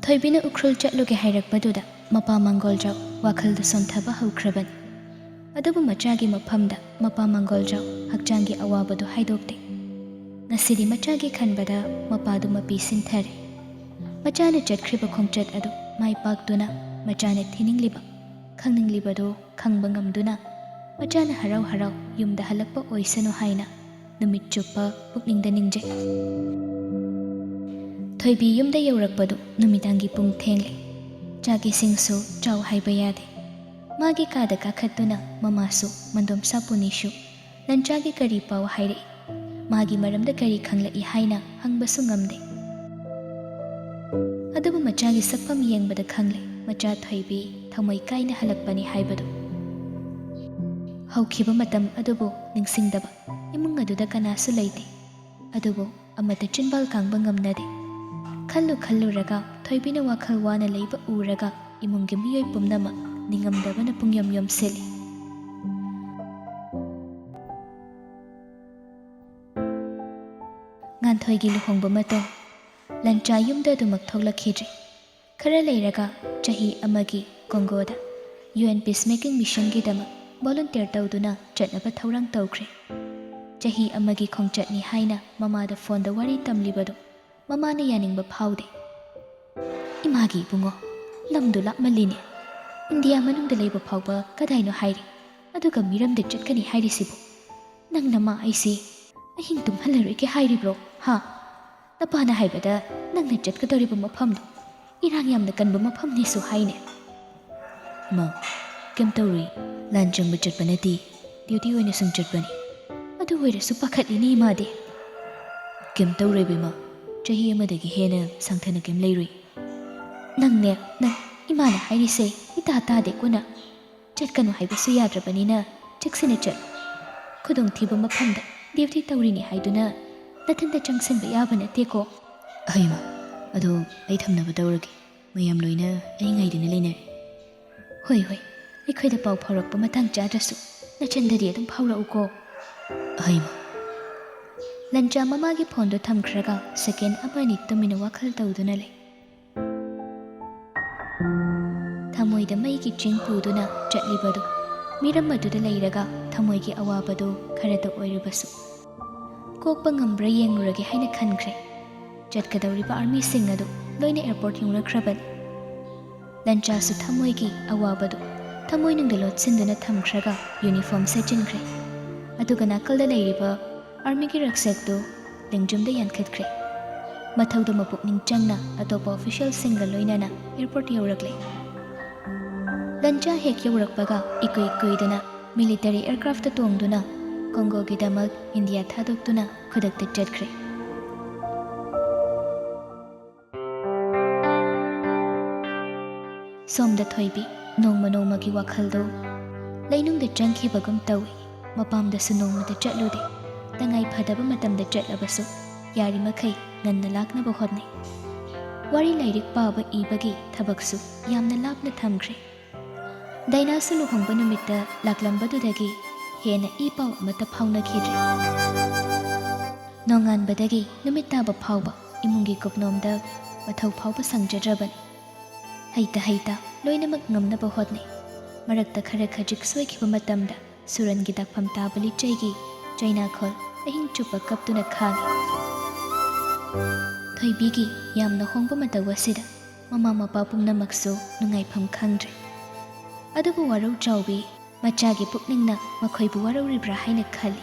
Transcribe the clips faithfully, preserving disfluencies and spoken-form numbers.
ꯊꯣꯏꯕꯤꯅ ꯎꯈ꯭ꯔꯨꯜ ꯆꯠꯂꯨꯒꯦ ꯍꯥꯏꯔꯛꯄꯗꯨꯗ ꯃꯄꯥ ꯃꯪꯒꯣꯜꯖꯥꯎ ꯋꯥꯈꯜꯗꯨ ꯁꯣꯟꯊꯕ ꯍꯧꯈ꯭ꯔꯕꯅꯤ꯫ ꯑꯗꯨꯕꯨ ꯃꯆꯥꯒꯤ ꯃꯐꯝꯗ ꯃꯄꯥ ꯃꯪꯒꯣꯜꯖꯥꯎ ꯍꯛꯆꯥꯡꯒꯤ ꯑꯋꯥꯕꯗꯨ ꯍꯥꯏꯗꯣꯛꯇꯦ꯫ ꯉꯁꯤꯗꯤ ꯃꯆꯥꯒꯤ ꯈꯟꯕꯗ ꯃꯄꯥꯗꯨ ꯃꯄꯤ ꯁꯤꯟꯊꯔꯦ꯫ ꯃꯆꯥꯅ ꯆꯠꯈ꯭ꯔꯤꯕ ꯈꯣꯡꯆꯠ ꯑꯗꯨ ꯃꯥꯏ ꯄꯥꯛꯇꯨꯅ ꯃꯆꯥꯅ ꯊꯤꯅꯤꯡꯂꯤꯕ, ꯈꯪꯅꯤꯡꯂꯤꯕꯗꯨ ꯈꯪꯕ ꯉꯝꯗꯨꯅ ꯃꯆꯥꯅ ꯍꯔꯥꯎ ꯍꯔꯥꯎ ꯌꯨꯝꯗ ꯍꯜꯂꯛꯄ ꯑꯣꯏꯁꯅꯨ ꯍꯥꯏꯅ ꯅꯨꯃꯤꯠ ꯆꯨꯞꯄ ꯄꯨꯛꯅꯤꯡꯗ ꯅꯤꯡꯖꯩ꯫ ꯊꯣꯏꯕꯤ ꯌꯨꯝꯗ ꯌꯧꯔꯛꯄꯗꯨ ꯅꯨꯃꯤꯗꯥꯡꯒꯤ ꯄꯨꯡ ꯊꯦꯡꯂꯦ꯫ ꯆꯥꯛ ꯏꯁꯤꯡꯁꯨ ꯆꯥꯎ ꯍꯥꯏꯕ ꯌꯥꯗꯦ꯫ ꯃꯥꯒꯤ ꯀꯥꯗ ꯀꯥꯈꯠꯇꯨꯅ ꯃꯃꯥꯁꯨ ꯃꯟꯗꯣꯝ ꯁꯥꯄꯨꯅꯤꯁꯨ ꯂꯟꯆꯥꯒꯤ ꯀꯔꯤ ꯄꯥꯎ ꯍꯥꯏꯔꯛꯏ, ꯃꯥꯒꯤ ꯃꯔꯝꯗ ꯀꯔꯤ ꯈꯪꯂꯛꯏ ꯍꯥꯏꯅ ꯍꯪꯕꯁꯨ ꯉꯝꯗꯦ꯫ ꯑꯗꯨꯕꯨ ꯃꯆꯥꯒꯤ ꯁꯛꯐꯝ ꯌꯦꯡꯕꯗ ꯈꯪꯂꯦ, ꯃꯆꯥ ꯊꯣꯏꯕꯤ ꯊꯃꯣꯏ ꯀꯥꯏꯅ ꯍꯜꯂꯛꯄꯅꯤ ꯍꯥꯏꯕꯗꯨ꯫ ꯍꯧꯈꯤꯕ ꯃꯇꯝ ꯑꯗꯨꯕꯨ ꯅꯤꯡꯁꯤꯡꯗꯕ ꯏꯃꯨꯡ ꯑꯗꯨꯗ ꯀꯅꯥꯁꯨ ꯂꯩꯇꯦ꯫ ꯑꯗꯨꯕꯨ ꯑꯃꯠꯇ ꯆꯤꯟꯕꯥꯜ ꯀꯥꯡꯕ ꯉꯝꯅꯗꯦ꯫ ꯈꯜꯂꯨ ꯈꯜꯂꯨꯔꯒ ꯊꯣꯏꯕꯤꯅ ꯋꯥꯈꯜ ꯋꯥꯅ ꯂꯩꯕ ꯎꯔꯒ ꯏꯃꯨꯡꯒꯤ ꯃꯤꯑꯣꯏ ꯄꯨꯝꯅꯃꯛ ꯅꯤꯡꯉꯝꯗꯕꯅ ꯄꯨꯡꯌꯣꯝ ꯌꯣꯝꯁꯤꯜꯂꯤ꯫ ꯉꯥꯟꯊꯣꯏꯒꯤ ꯂꯨꯍꯣꯡꯕ ꯃꯇꯝ꯫ ꯂꯟꯆꯥ ꯌꯨꯝꯗ ꯑꯗꯨꯃꯛ ꯊꯣꯛꯂꯛꯈꯤꯗ꯭ꯔꯦ꯫ ꯈꯔ ꯂꯩꯔꯒ ꯆꯍꯤ ꯑꯃꯒꯤ ꯀꯣꯡꯒꯣꯗ ꯌꯨ ꯑꯦꯟ ꯄꯤꯁꯃꯦꯀꯤꯡ ꯃꯤꯁꯟꯒꯤꯗꯃꯛ ꯚꯣꯂꯨꯟꯇꯤꯌꯔ ꯇꯧꯗꯨꯅ ꯆꯠꯅꯕ ꯊꯧꯔꯥꯡ ꯇꯧꯈ꯭ꯔꯦ꯫ ꯆꯍꯤ ꯑꯃꯒꯤ ꯈꯣꯡꯆꯠꯅꯤ ꯍꯥꯏꯅ ꯃꯃꯥꯗ ꯐꯣꯟꯗ ꯋꯥꯔꯤ ꯇꯝꯂꯤꯕꯗꯨ ꯃꯃꯥꯅ ꯌꯥꯅꯤꯡꯕ ꯐꯥꯎꯗꯦ꯫ "ꯏꯃꯥꯒꯤ ꯏꯕꯨꯡꯉꯣ, ꯂꯝꯗꯨ ꯂꯥꯞꯃꯜꯂꯤꯅꯦ꯫ ꯏꯟꯗꯤꯌꯥ ꯃꯅꯨꯡꯗ ꯂꯩꯕ ꯐꯥꯎꯕ ꯀꯗꯥꯏꯅꯣ ꯍꯥꯏꯔꯤ, ꯑꯗꯨꯒ ꯃꯤꯔꯝꯗ ꯆꯠꯀꯅꯤ ꯍꯥꯏꯔꯤꯁꯤꯕꯨ? ꯅꯪ ꯅꯃꯥ ꯑꯩꯁꯤ ꯑꯍꯤꯡ ꯇꯨꯝꯍꯜꯂꯔꯣꯏꯒꯦ ꯍꯥꯏꯔꯤꯕ꯭ꯔꯣ, ꯍꯥ? ꯅꯄꯥꯅ ꯍꯥꯏꯕꯗ ꯅꯪꯅ ꯆꯠꯀꯗꯧꯔꯤꯕ ꯃꯐꯝꯗꯣ ꯏꯔꯥꯡ ꯌꯥꯝꯅ ꯀꯟꯕ ꯃꯐꯝꯅꯦꯁꯨ ꯍꯥꯏꯅꯦ꯫" "ꯃꯥ, ꯀꯩꯝ ꯇꯧꯔꯨꯏ, ꯂꯥꯟ ꯆꯪꯕ ꯆꯠꯄ ꯅꯠꯇꯦ, ꯗ꯭ꯌꯨꯇꯤ ꯑꯣꯏꯅ ꯁꯨꯝ ꯆꯠꯄꯅꯤ꯫ ꯑꯗꯨ ꯑꯣꯏꯔꯁꯨ ꯄꯥꯈꯠꯂꯤꯅꯦ ꯏꯃꯥꯗꯤ꯫" "ꯀꯩꯝ ꯇꯧꯔꯣꯏ ꯕꯦꯝꯃ, ꯆꯍꯤ ꯑꯃꯗꯒꯤ ꯍꯦꯟꯅ ꯁꯥꯡꯊꯅ ꯀꯩꯝ ꯂꯩꯔꯨꯏ꯫" "ꯅꯪꯅꯦ, ꯅꯪ ꯏꯃꯥꯅ ꯍꯥꯏꯔꯤꯁꯦ ꯏꯇꯥ ꯇꯥꯗꯦ ꯀꯣꯟꯅ꯫ ꯆꯠꯀꯅꯨ ꯍꯥꯏꯕꯁꯨ ꯌꯥꯗ꯭ꯔꯕꯅꯤꯅ ꯆꯦꯛꯁꯤꯟꯅ ꯆꯠꯂꯨ꯫ ꯈꯨꯗꯣꯡꯊꯤꯕ ꯃꯐꯝꯗ ꯗ꯭ꯌꯨꯇꯤ ꯇꯧꯔꯤꯅꯤ ꯍꯥꯏꯗꯨꯅ ꯅꯊꯟꯇ ꯆꯪꯁꯤꯟꯕ ꯌꯥꯕ ꯅꯠꯇꯦꯀꯣ꯫" "ꯑꯍꯩꯃ, ꯑꯗꯣ ꯑꯩ ꯊꯝꯅꯕ ꯇꯧꯔꯒꯦ꯫ ꯃꯌꯥꯝ ꯂꯣꯏꯅ ꯑꯩ ꯉꯥꯏꯗꯨꯅ ꯂꯩꯅꯔꯦ꯫" "ꯍꯣꯏ, ꯍꯣꯏ, ꯑꯩꯈꯣꯏꯗ ꯄꯥꯎ ꯐꯥꯎꯔꯛꯄ ꯃꯇꯥꯡ ꯆꯥꯗ꯭ꯔꯁꯨ ꯅꯆꯟꯗꯗꯤ ꯑꯗꯨꯝ ꯐꯥꯎꯔꯛꯎꯀꯣ꯫" "ꯑꯍꯩꯃ꯫" ꯂꯟꯆꯥ ꯃꯃꯥꯒꯤ ꯐꯣꯟꯗꯣ ꯊꯝꯈ꯭ꯔꯒ ꯁꯦꯀꯦꯟ ꯑꯃ ꯑꯅꯤ ꯇꯨꯃꯤꯟꯅ ꯋꯥꯈꯜ ꯇꯧꯗꯨꯅ ꯂꯩ꯫ ꯊꯃꯣꯏꯗ ꯃꯩꯒꯤ ꯆꯤꯡ ꯄꯨꯗꯨꯅ ꯆꯠꯂꯤꯕꯗꯨ, ꯃꯤꯔꯝ ꯑꯗꯨꯗ ꯂꯩꯔꯒ ꯊꯃꯣꯏꯒꯤ ꯑꯋꯥꯕꯗꯨ ꯈꯔꯇ ꯑꯣꯏꯔꯕꯁꯨ ꯀꯣꯛꯄ ꯉꯝꯕ꯭ꯔꯥ ꯌꯦꯡꯂꯨꯔꯒꯦ ꯍꯥꯏꯅ ꯈꯟꯈ꯭ꯔꯦ꯫ ꯆꯠꯀꯗꯧꯔꯤꯕ ꯑꯥꯔꯃꯤꯁꯤꯡ ꯑꯗꯨ ꯂꯣꯏꯅ ꯑꯦꯌꯔꯄꯣꯔꯠ ꯌꯧꯔꯛꯈ꯭ꯔꯕꯅꯤ꯫ ꯂꯟꯆꯥꯁꯨ ꯊꯃꯣꯏꯒꯤ ꯑꯋꯥꯕꯗꯨ ꯊꯃꯣꯏꯅꯨꯡꯗ ꯂꯣꯠꯁꯤꯟꯗꯨꯅ ꯊꯝꯈ꯭ꯔꯒ ꯌꯨꯅꯤꯐꯣꯔꯝ ꯁꯦꯠꯆꯤꯟꯈ꯭ꯔꯦ꯫ ꯑꯗꯨꯒ ꯅꯥꯀꯜꯗ ꯂꯩꯔꯤꯕ ꯑꯥꯔꯃꯤꯒꯤ ꯔꯛꯁꯛꯇꯨ ꯂꯦꯡꯖꯨꯝꯗ ꯌꯥꯟꯈꯠꯈ꯭ꯔꯦ꯫ ꯃꯊꯧꯗ ꯃꯄꯨꯛꯅꯤꯡ ꯆꯪꯅ ꯑꯇꯣꯞꯄ ꯑꯣꯐꯤꯁꯤꯌꯦꯜꯁꯤꯡꯒ ꯂꯣꯏꯅꯅ ꯑꯦꯌꯔꯄꯣꯔꯠ ꯌꯧꯔꯛꯂꯦ꯫ ꯂꯟꯆꯥ ꯍꯦꯛ ꯌꯧꯔꯛꯄꯒ ꯏꯀꯨꯏ ꯀꯨꯏꯗꯅ ꯃꯤꯂꯤꯇꯔꯤ ꯑꯦꯌꯔꯀ꯭ꯔꯥꯐꯇ ꯇꯣꯡꯗꯨꯅ ꯀꯣꯡꯒꯣꯒꯤꯗꯃꯛ ꯏꯟꯗꯤꯌꯥ ꯊꯥꯗꯣꯛꯇꯨꯅ ꯈꯨꯗꯛꯇ ꯆꯠꯈ꯭ꯔꯦ꯫ ꯁꯣꯝꯗ ꯊꯣꯏꯕꯤ ꯅꯣꯡꯃ ꯅꯣꯡꯃꯒꯤ ꯋꯥꯈꯜꯗꯨ ꯂꯩꯅꯨꯡꯗ ꯆꯪꯈꯤꯕꯒꯨꯝ ꯇꯧꯏ꯫ ꯃꯄꯥꯝꯗꯁꯨ ꯅꯣꯡꯃꯇ ꯆꯠꯂꯨꯗꯦ꯫ ꯇꯉꯥꯏ ꯐꯗꯕ ꯃꯇꯝꯗ ꯆꯠꯂꯕꯁꯨ ꯌꯥꯔꯤꯃꯈꯩ ꯉꯟꯅ ꯂꯥꯛꯅꯕ ꯍꯣꯠꯅꯩ꯫ ꯋꯥꯔꯤ ꯂꯥꯏꯔꯤꯛ ꯄꯥꯕ ꯏꯕꯒꯤ ꯊꯕꯛꯁꯨ ꯌꯥꯝꯅ ꯂꯥꯞꯅ ꯊꯝꯈ꯭ꯔꯦ꯫ ꯗꯥꯏꯅꯥꯁꯨ ꯂꯨꯍꯣꯡꯕ ꯅꯨꯃꯤꯠꯇ ꯂꯥꯛꯂꯝꯕꯗꯨꯗꯒꯤ ꯍꯦꯟꯅ ꯏ ꯄꯥꯎ ꯑꯃꯠꯇ ꯐꯥꯎꯅꯈꯤꯗ꯭ꯔꯦ꯫ ꯅꯣꯡꯉꯥꯟꯕꯗꯒꯤ ꯅꯨꯃꯤꯠ ꯇꯥꯕ ꯐꯥꯎꯕ ꯏꯃꯨꯡꯒꯤ ꯀꯨꯞꯅꯣꯝꯗ ꯃꯊꯧ ꯐꯥꯎꯕ ꯁꯪꯖꯗ꯭ꯔꯕꯅꯤ꯫ ꯍꯩꯇ ꯍꯩꯇ ꯂꯣꯏꯅꯃꯛ ꯉꯝꯅꯕ ꯍꯣꯠꯅꯩ꯫ ꯃꯔꯛꯇ ꯈꯔ ꯈꯖꯤꯛ ꯁꯣꯏꯈꯤꯕ ꯃꯇꯝꯗ ꯁꯨꯔꯟꯒꯤ ꯗꯥꯛꯐꯝ ꯇꯥꯕ ꯂꯤꯆꯩꯒꯤ ꯆꯩꯅꯥꯈꯣꯜ ꯑꯍꯤꯡ ꯆꯨꯞꯄ ꯀꯞꯇꯨꯅ ꯈꯥꯡꯉꯤ꯫ ꯊꯣꯏꯕꯤꯒꯤ ꯌꯥꯝꯅ ꯍꯣꯡꯕ ꯃꯇꯧ ꯑꯁꯤꯗ ꯃꯃꯥ ꯃꯄꯥ ꯄꯨꯝꯅꯃꯛꯁꯨ ꯅꯨꯡꯉꯥꯏꯐꯝ ꯈꯪꯗ꯭ꯔꯦ꯫ ꯑꯗꯨꯕꯨ ꯋꯥꯔꯧ ꯆꯥꯎꯕꯤ ꯃꯆꯥꯒꯤ ꯄꯨꯛꯅꯤꯡꯅ ꯃꯈꯣꯏꯕꯨ ꯋꯥꯔꯧꯔꯤꯕ꯭ꯔꯥ ꯍꯥꯏꯅ ꯈꯜꯂꯤ꯫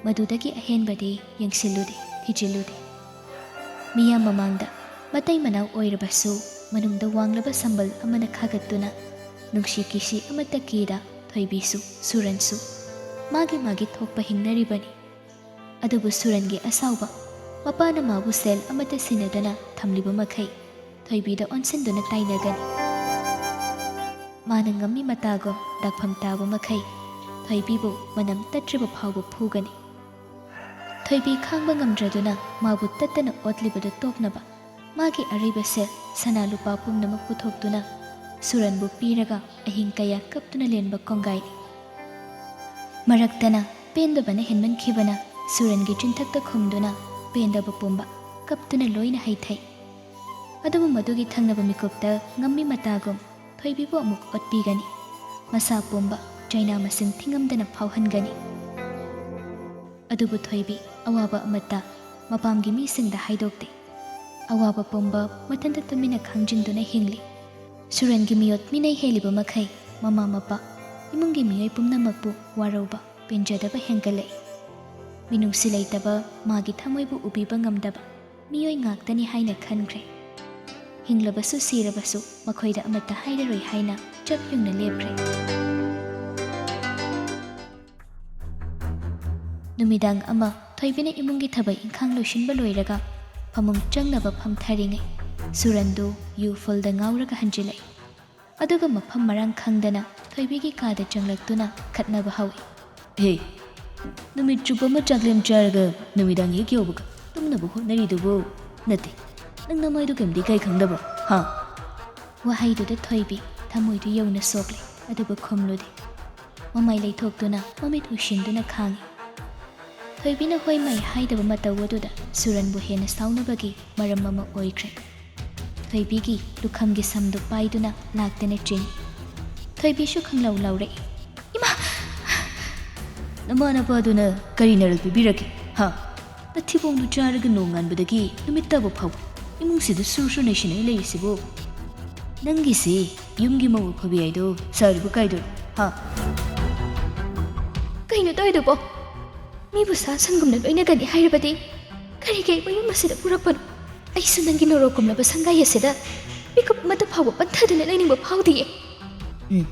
ꯃꯗꯨꯗꯒꯤ ꯑꯍꯦꯟꯕꯗꯤ ꯌꯦꯡꯁꯤꯜꯂꯨꯗꯦ, ꯊꯤꯖꯤꯜꯂꯨꯗꯦ꯫ ꯃꯤꯌꯥꯝ ꯃꯃꯥꯡꯗ ꯃꯇꯩ ꯃꯅꯥꯎ ꯑꯣꯏꯔꯕꯁꯨ ꯃꯅꯨꯡꯗ ꯋꯥꯡꯂꯕ ꯁꯝꯕꯜ ꯑꯃꯅ ꯈꯥꯒꯠꯇꯨꯅ ꯅꯨꯡꯁꯤ ꯀꯤꯁꯤ ꯑꯃꯠꯇ ꯀꯤꯗ ꯊꯣꯏꯕꯤꯁꯨ ꯁꯨꯔꯟꯁꯨ ꯃꯥꯒꯤ ꯃꯥꯒꯤ ꯊꯣꯛꯄ ꯍꯤꯡꯅꯔꯤꯕꯅꯤ꯫ ꯑꯗꯨꯕꯨ ꯁꯨꯔꯟꯒꯤ ꯑꯁꯥꯎꯕ, ꯃꯄꯥꯅ ꯃꯥꯕꯨ ꯁꯦꯜ ꯑꯃꯠꯇ ꯁꯤꯟꯅꯗꯅ ꯊꯝꯂꯤꯕ ꯃꯈꯩ ꯊꯣꯏꯕꯤꯗ ꯑꯣꯟꯁꯤꯟꯗꯨꯅ ꯇꯥꯏꯅꯒꯅꯤ꯫ ꯃꯥꯅ ꯉꯝꯃꯤ ꯃꯇꯥꯒꯨꯝ ꯗꯥꯛꯐꯝ ꯇꯥꯕ ꯃꯈꯩ ꯊꯣꯏꯕꯤꯕꯨ ꯃꯅꯝ ꯇꯠꯇ꯭ꯔꯤꯕ ꯐꯥꯎꯕ ꯐꯨꯒꯅꯤ꯫ ꯊꯣꯏꯕꯤ ꯈꯥꯡꯕ ꯉꯝꯗ꯭ꯔꯗꯨꯅ ꯃꯥꯕꯨ ꯇꯠꯇꯅ ꯑꯣꯠꯂꯤꯕꯗꯨ ꯇꯣꯛꯅꯕ ꯃꯥꯒꯤ ꯑꯔꯩꯕ ꯁꯦꯜ ꯁꯅꯥ ꯂꯨꯄꯥ ꯄꯨꯝꯅꯃꯛ ꯄꯨꯊꯣꯛꯇꯨꯅ ꯁꯨꯔꯟꯕꯨ ꯄꯤꯔꯒ ꯑꯍꯤꯡ ꯀꯌꯥ ꯀꯞꯇꯨꯅ ꯂꯦꯟꯕ ꯀꯣꯡꯒꯥꯏꯅꯤ꯫ ꯃꯔꯛꯇꯅ ꯄꯦꯟꯗꯕꯅ ꯍꯦꯟꯃꯟꯈꯤꯕꯅ ꯁꯨꯔꯟꯒꯤ ꯆꯤꯟꯊꯛꯇ ꯈꯨꯝꯗꯨꯅ ꯄꯦꯟꯗꯕ ꯄꯨꯝꯕ ꯀꯞꯇꯨꯅ ꯂꯣꯏꯅ ꯍꯩꯊꯩ꯫ ꯑꯗꯨꯕꯨ ꯃꯗꯨꯒꯤ ꯊꯪꯅꯕ ꯃꯤꯀꯨꯞꯇ ꯉꯝꯃꯤ ꯃꯇꯥꯒꯨꯝ ꯊꯣꯏꯕꯤꯕꯨ ꯑꯃꯨꯛ ꯑꯣꯠꯄꯤꯒꯅꯤ꯫ ꯃꯁꯥ ꯄꯨꯝꯕ ꯆꯩꯅꯥ ꯃꯁꯤꯡ ꯊꯤꯉꯝꯗꯅ ꯐꯥꯎꯍꯟꯒꯅꯤ꯫ ꯑꯗꯨꯕꯨ ꯊꯣꯏꯕꯤ ꯑꯋꯥꯕ ꯑꯃꯠꯇ ꯃꯄꯥꯝꯒꯤ ꯃꯤꯁꯤꯡꯗ ꯍꯥꯏꯗꯣꯛꯇꯦ꯫ ꯑꯋꯥꯕ ꯄꯨꯝꯕ ꯃꯊꯟꯇ ꯇꯨꯃꯤꯟꯅ ꯈꯥꯡꯖꯤꯟꯗꯨꯅ ꯍꯤꯡꯂꯤ꯫ ꯁꯨꯔꯟꯒꯤ ꯃꯤꯑꯣꯠ ꯃꯤꯅꯩ ꯍꯦꯜꯂꯤꯕ ꯃꯈꯩ ꯃꯃꯥ ꯃꯄꯥ, ꯏꯃꯨꯡꯒꯤ ꯃꯤꯑꯣꯏ ꯄꯨꯝꯅꯃꯛꯄꯨ ꯋꯥꯔꯧꯕ, ꯄꯦꯟꯖꯗꯕ ꯍꯦꯟꯒꯠꯂꯛꯏ꯫ ꯃꯤꯅꯨꯡꯁꯤ ꯂꯩꯇꯕ, ꯃꯥꯒꯤ ꯊꯃꯣꯏꯕꯨ ꯎꯕꯤꯕ ꯉꯝꯗꯕ ꯃꯤꯑꯣꯏ ꯉꯥꯛꯇꯅꯤ ꯍꯥꯏꯅ ꯈꯟꯈ꯭ꯔꯦ꯫ ꯍꯤꯡꯂꯕꯁꯨ ꯁꯤꯔꯕꯁꯨ ꯃꯈꯣꯏꯗ ꯑꯃꯠꯇ ꯍꯥꯏꯔꯔꯣꯏ ꯍꯥꯏꯅ ꯆꯞ ꯌꯨꯡꯅ ꯂꯦꯞꯈ꯭ꯔꯦ꯫ ꯅꯨꯃꯤꯗꯥꯡ ꯑꯃ ꯊꯣꯏꯕꯤꯅ ꯏꯃꯨꯡꯒꯤ ꯊꯕꯛ ꯏꯪꯈꯥꯡ ꯂꯣꯏꯁꯤꯟꯕ ꯂꯣꯏꯔꯒ ꯐꯃꯨꯡ ꯆꯪꯅꯕ ꯐꯝꯊꯔꯤꯉꯩ, ꯁꯨꯔꯟꯗꯨ ꯌꯨ ꯐꯨꯜꯗ ꯉꯥꯎꯔꯒ ꯍꯟꯖꯤꯜꯂꯛꯏ꯫ ꯑꯗꯨꯒ ꯃꯐꯝ ꯃꯔꯥꯡ ꯈꯪꯗꯅ ꯊꯣꯏꯕꯤꯒꯤ ꯀꯥꯗ ꯆꯪꯂꯛꯇꯨꯅ ꯈꯠꯅꯕ ꯍꯧꯏ꯫ "ꯍꯦ, ꯅꯨꯃꯤꯠ ꯆꯨꯞꯄ ꯑꯃ ꯆꯥꯛꯂꯦꯟ ꯆꯥꯔꯒ ꯅꯨꯃꯤꯗꯥꯡ ꯍꯦꯛ ꯌꯧꯕꯒ ꯇꯨꯝꯅꯕ ꯍꯣꯠꯅꯔꯤꯗꯨꯕꯨ? ꯅꯠꯇꯦ, ꯅꯪ ꯅꯃꯥꯏꯗꯨ ꯀꯩꯝꯇ ꯏꯀꯥꯏ ꯈꯪꯗꯕ꯭ꯔꯣ, ꯍꯥ?" ꯋꯥꯍꯩꯗꯨꯗ ꯊꯣꯏꯕꯤ ꯊꯃꯣꯏꯗꯨ ꯌꯧꯅ ꯁꯣꯛꯂꯦ, ꯑꯗꯨꯕꯨ ꯈꯨꯝꯂꯨꯗꯦ꯫ ꯃꯃꯥꯏ ꯂꯩꯊꯣꯛꯇꯨꯅ ꯃꯃꯤꯠ ꯎꯏꯁꯤꯟꯗꯨꯅ ꯈꯥꯡꯏ꯫ ꯊꯣꯏꯕꯤꯅ ꯍꯣꯏ ꯃꯥꯏ ꯍꯥꯏꯗꯕ ꯃꯇꯧ ꯑꯗꯨꯗ ꯁꯨꯔꯟꯕꯨ ꯍꯦꯟꯅ ꯁꯥꯎꯅꯕꯒꯤ ꯃꯔꯝ ꯑꯃ ꯑꯣꯏꯈ꯭ꯔꯦ꯫ ꯊꯣꯏꯕꯤꯒꯤ ꯂꯨꯈꯝꯒꯤ ꯁꯝꯗꯨ ꯄꯥꯏꯗꯨꯅ ꯂꯥꯛꯇꯅ ꯆꯦꯟ꯫ ꯊꯣꯏꯕꯤꯁꯨ ꯈꯪꯂꯧ ꯂꯧꯔꯛꯏ꯫ "ꯏꯃꯥ!" "ꯅꯃꯥ ꯅꯄꯥꯗꯨꯅ ꯀꯔꯤ ꯅꯔꯛ ꯄꯤꯕꯤꯔꯒꯦ, ꯍꯥ? ꯅꯊꯤꯕꯣꯡꯗꯨ ꯆꯥꯔꯒ ꯅꯣꯡꯉꯥꯟꯕꯗꯒꯤ ꯅꯨꯃꯤꯠ ꯇꯥꯕ ꯐꯥꯎꯕ ꯏꯃꯨꯡꯁꯤꯗ ꯁꯨꯔ ꯁꯨꯔ ꯅꯩꯁꯤꯟꯅ ꯂꯩꯔꯤꯁꯤꯕꯨ? ꯅꯪꯒꯤꯁꯤ ꯌꯨꯝꯒꯤ ꯃꯧ ꯑꯐꯕꯤ ꯍꯥꯏꯗꯣ ꯁꯥꯔꯤꯕ ꯀꯥꯏꯗꯨꯔꯣ, ꯍꯥ?" "ꯀꯩꯅꯣ ꯇꯧꯔꯤꯗꯨꯕꯣ? ꯃꯤꯕꯨ ꯁꯥ ꯁꯟꯒꯨꯝꯅ ꯂꯣꯏꯅꯒꯅꯤ ꯍꯥꯏꯔꯕꯗꯤ ꯀꯔꯤꯒꯤ ꯑꯩꯕꯨ ꯌꯨꯝ ꯑꯁꯤꯗ ꯄꯨꯔꯛꯄꯅꯣ? ꯑꯩꯁꯨ ꯅꯪꯒꯤ ꯅꯣꯔꯣꯛꯀꯨꯝꯂꯕ ꯁꯪꯒꯥꯏ ꯑꯁꯤꯗ ꯃꯤꯀꯨꯞ ꯑꯃꯠꯇ ꯐꯥꯎꯕ ꯄꯟꯊꯗꯨꯅ ꯂꯩꯅꯤꯡꯕ ꯐꯥꯎꯗꯤꯌꯦ꯫" "ꯎꯝ,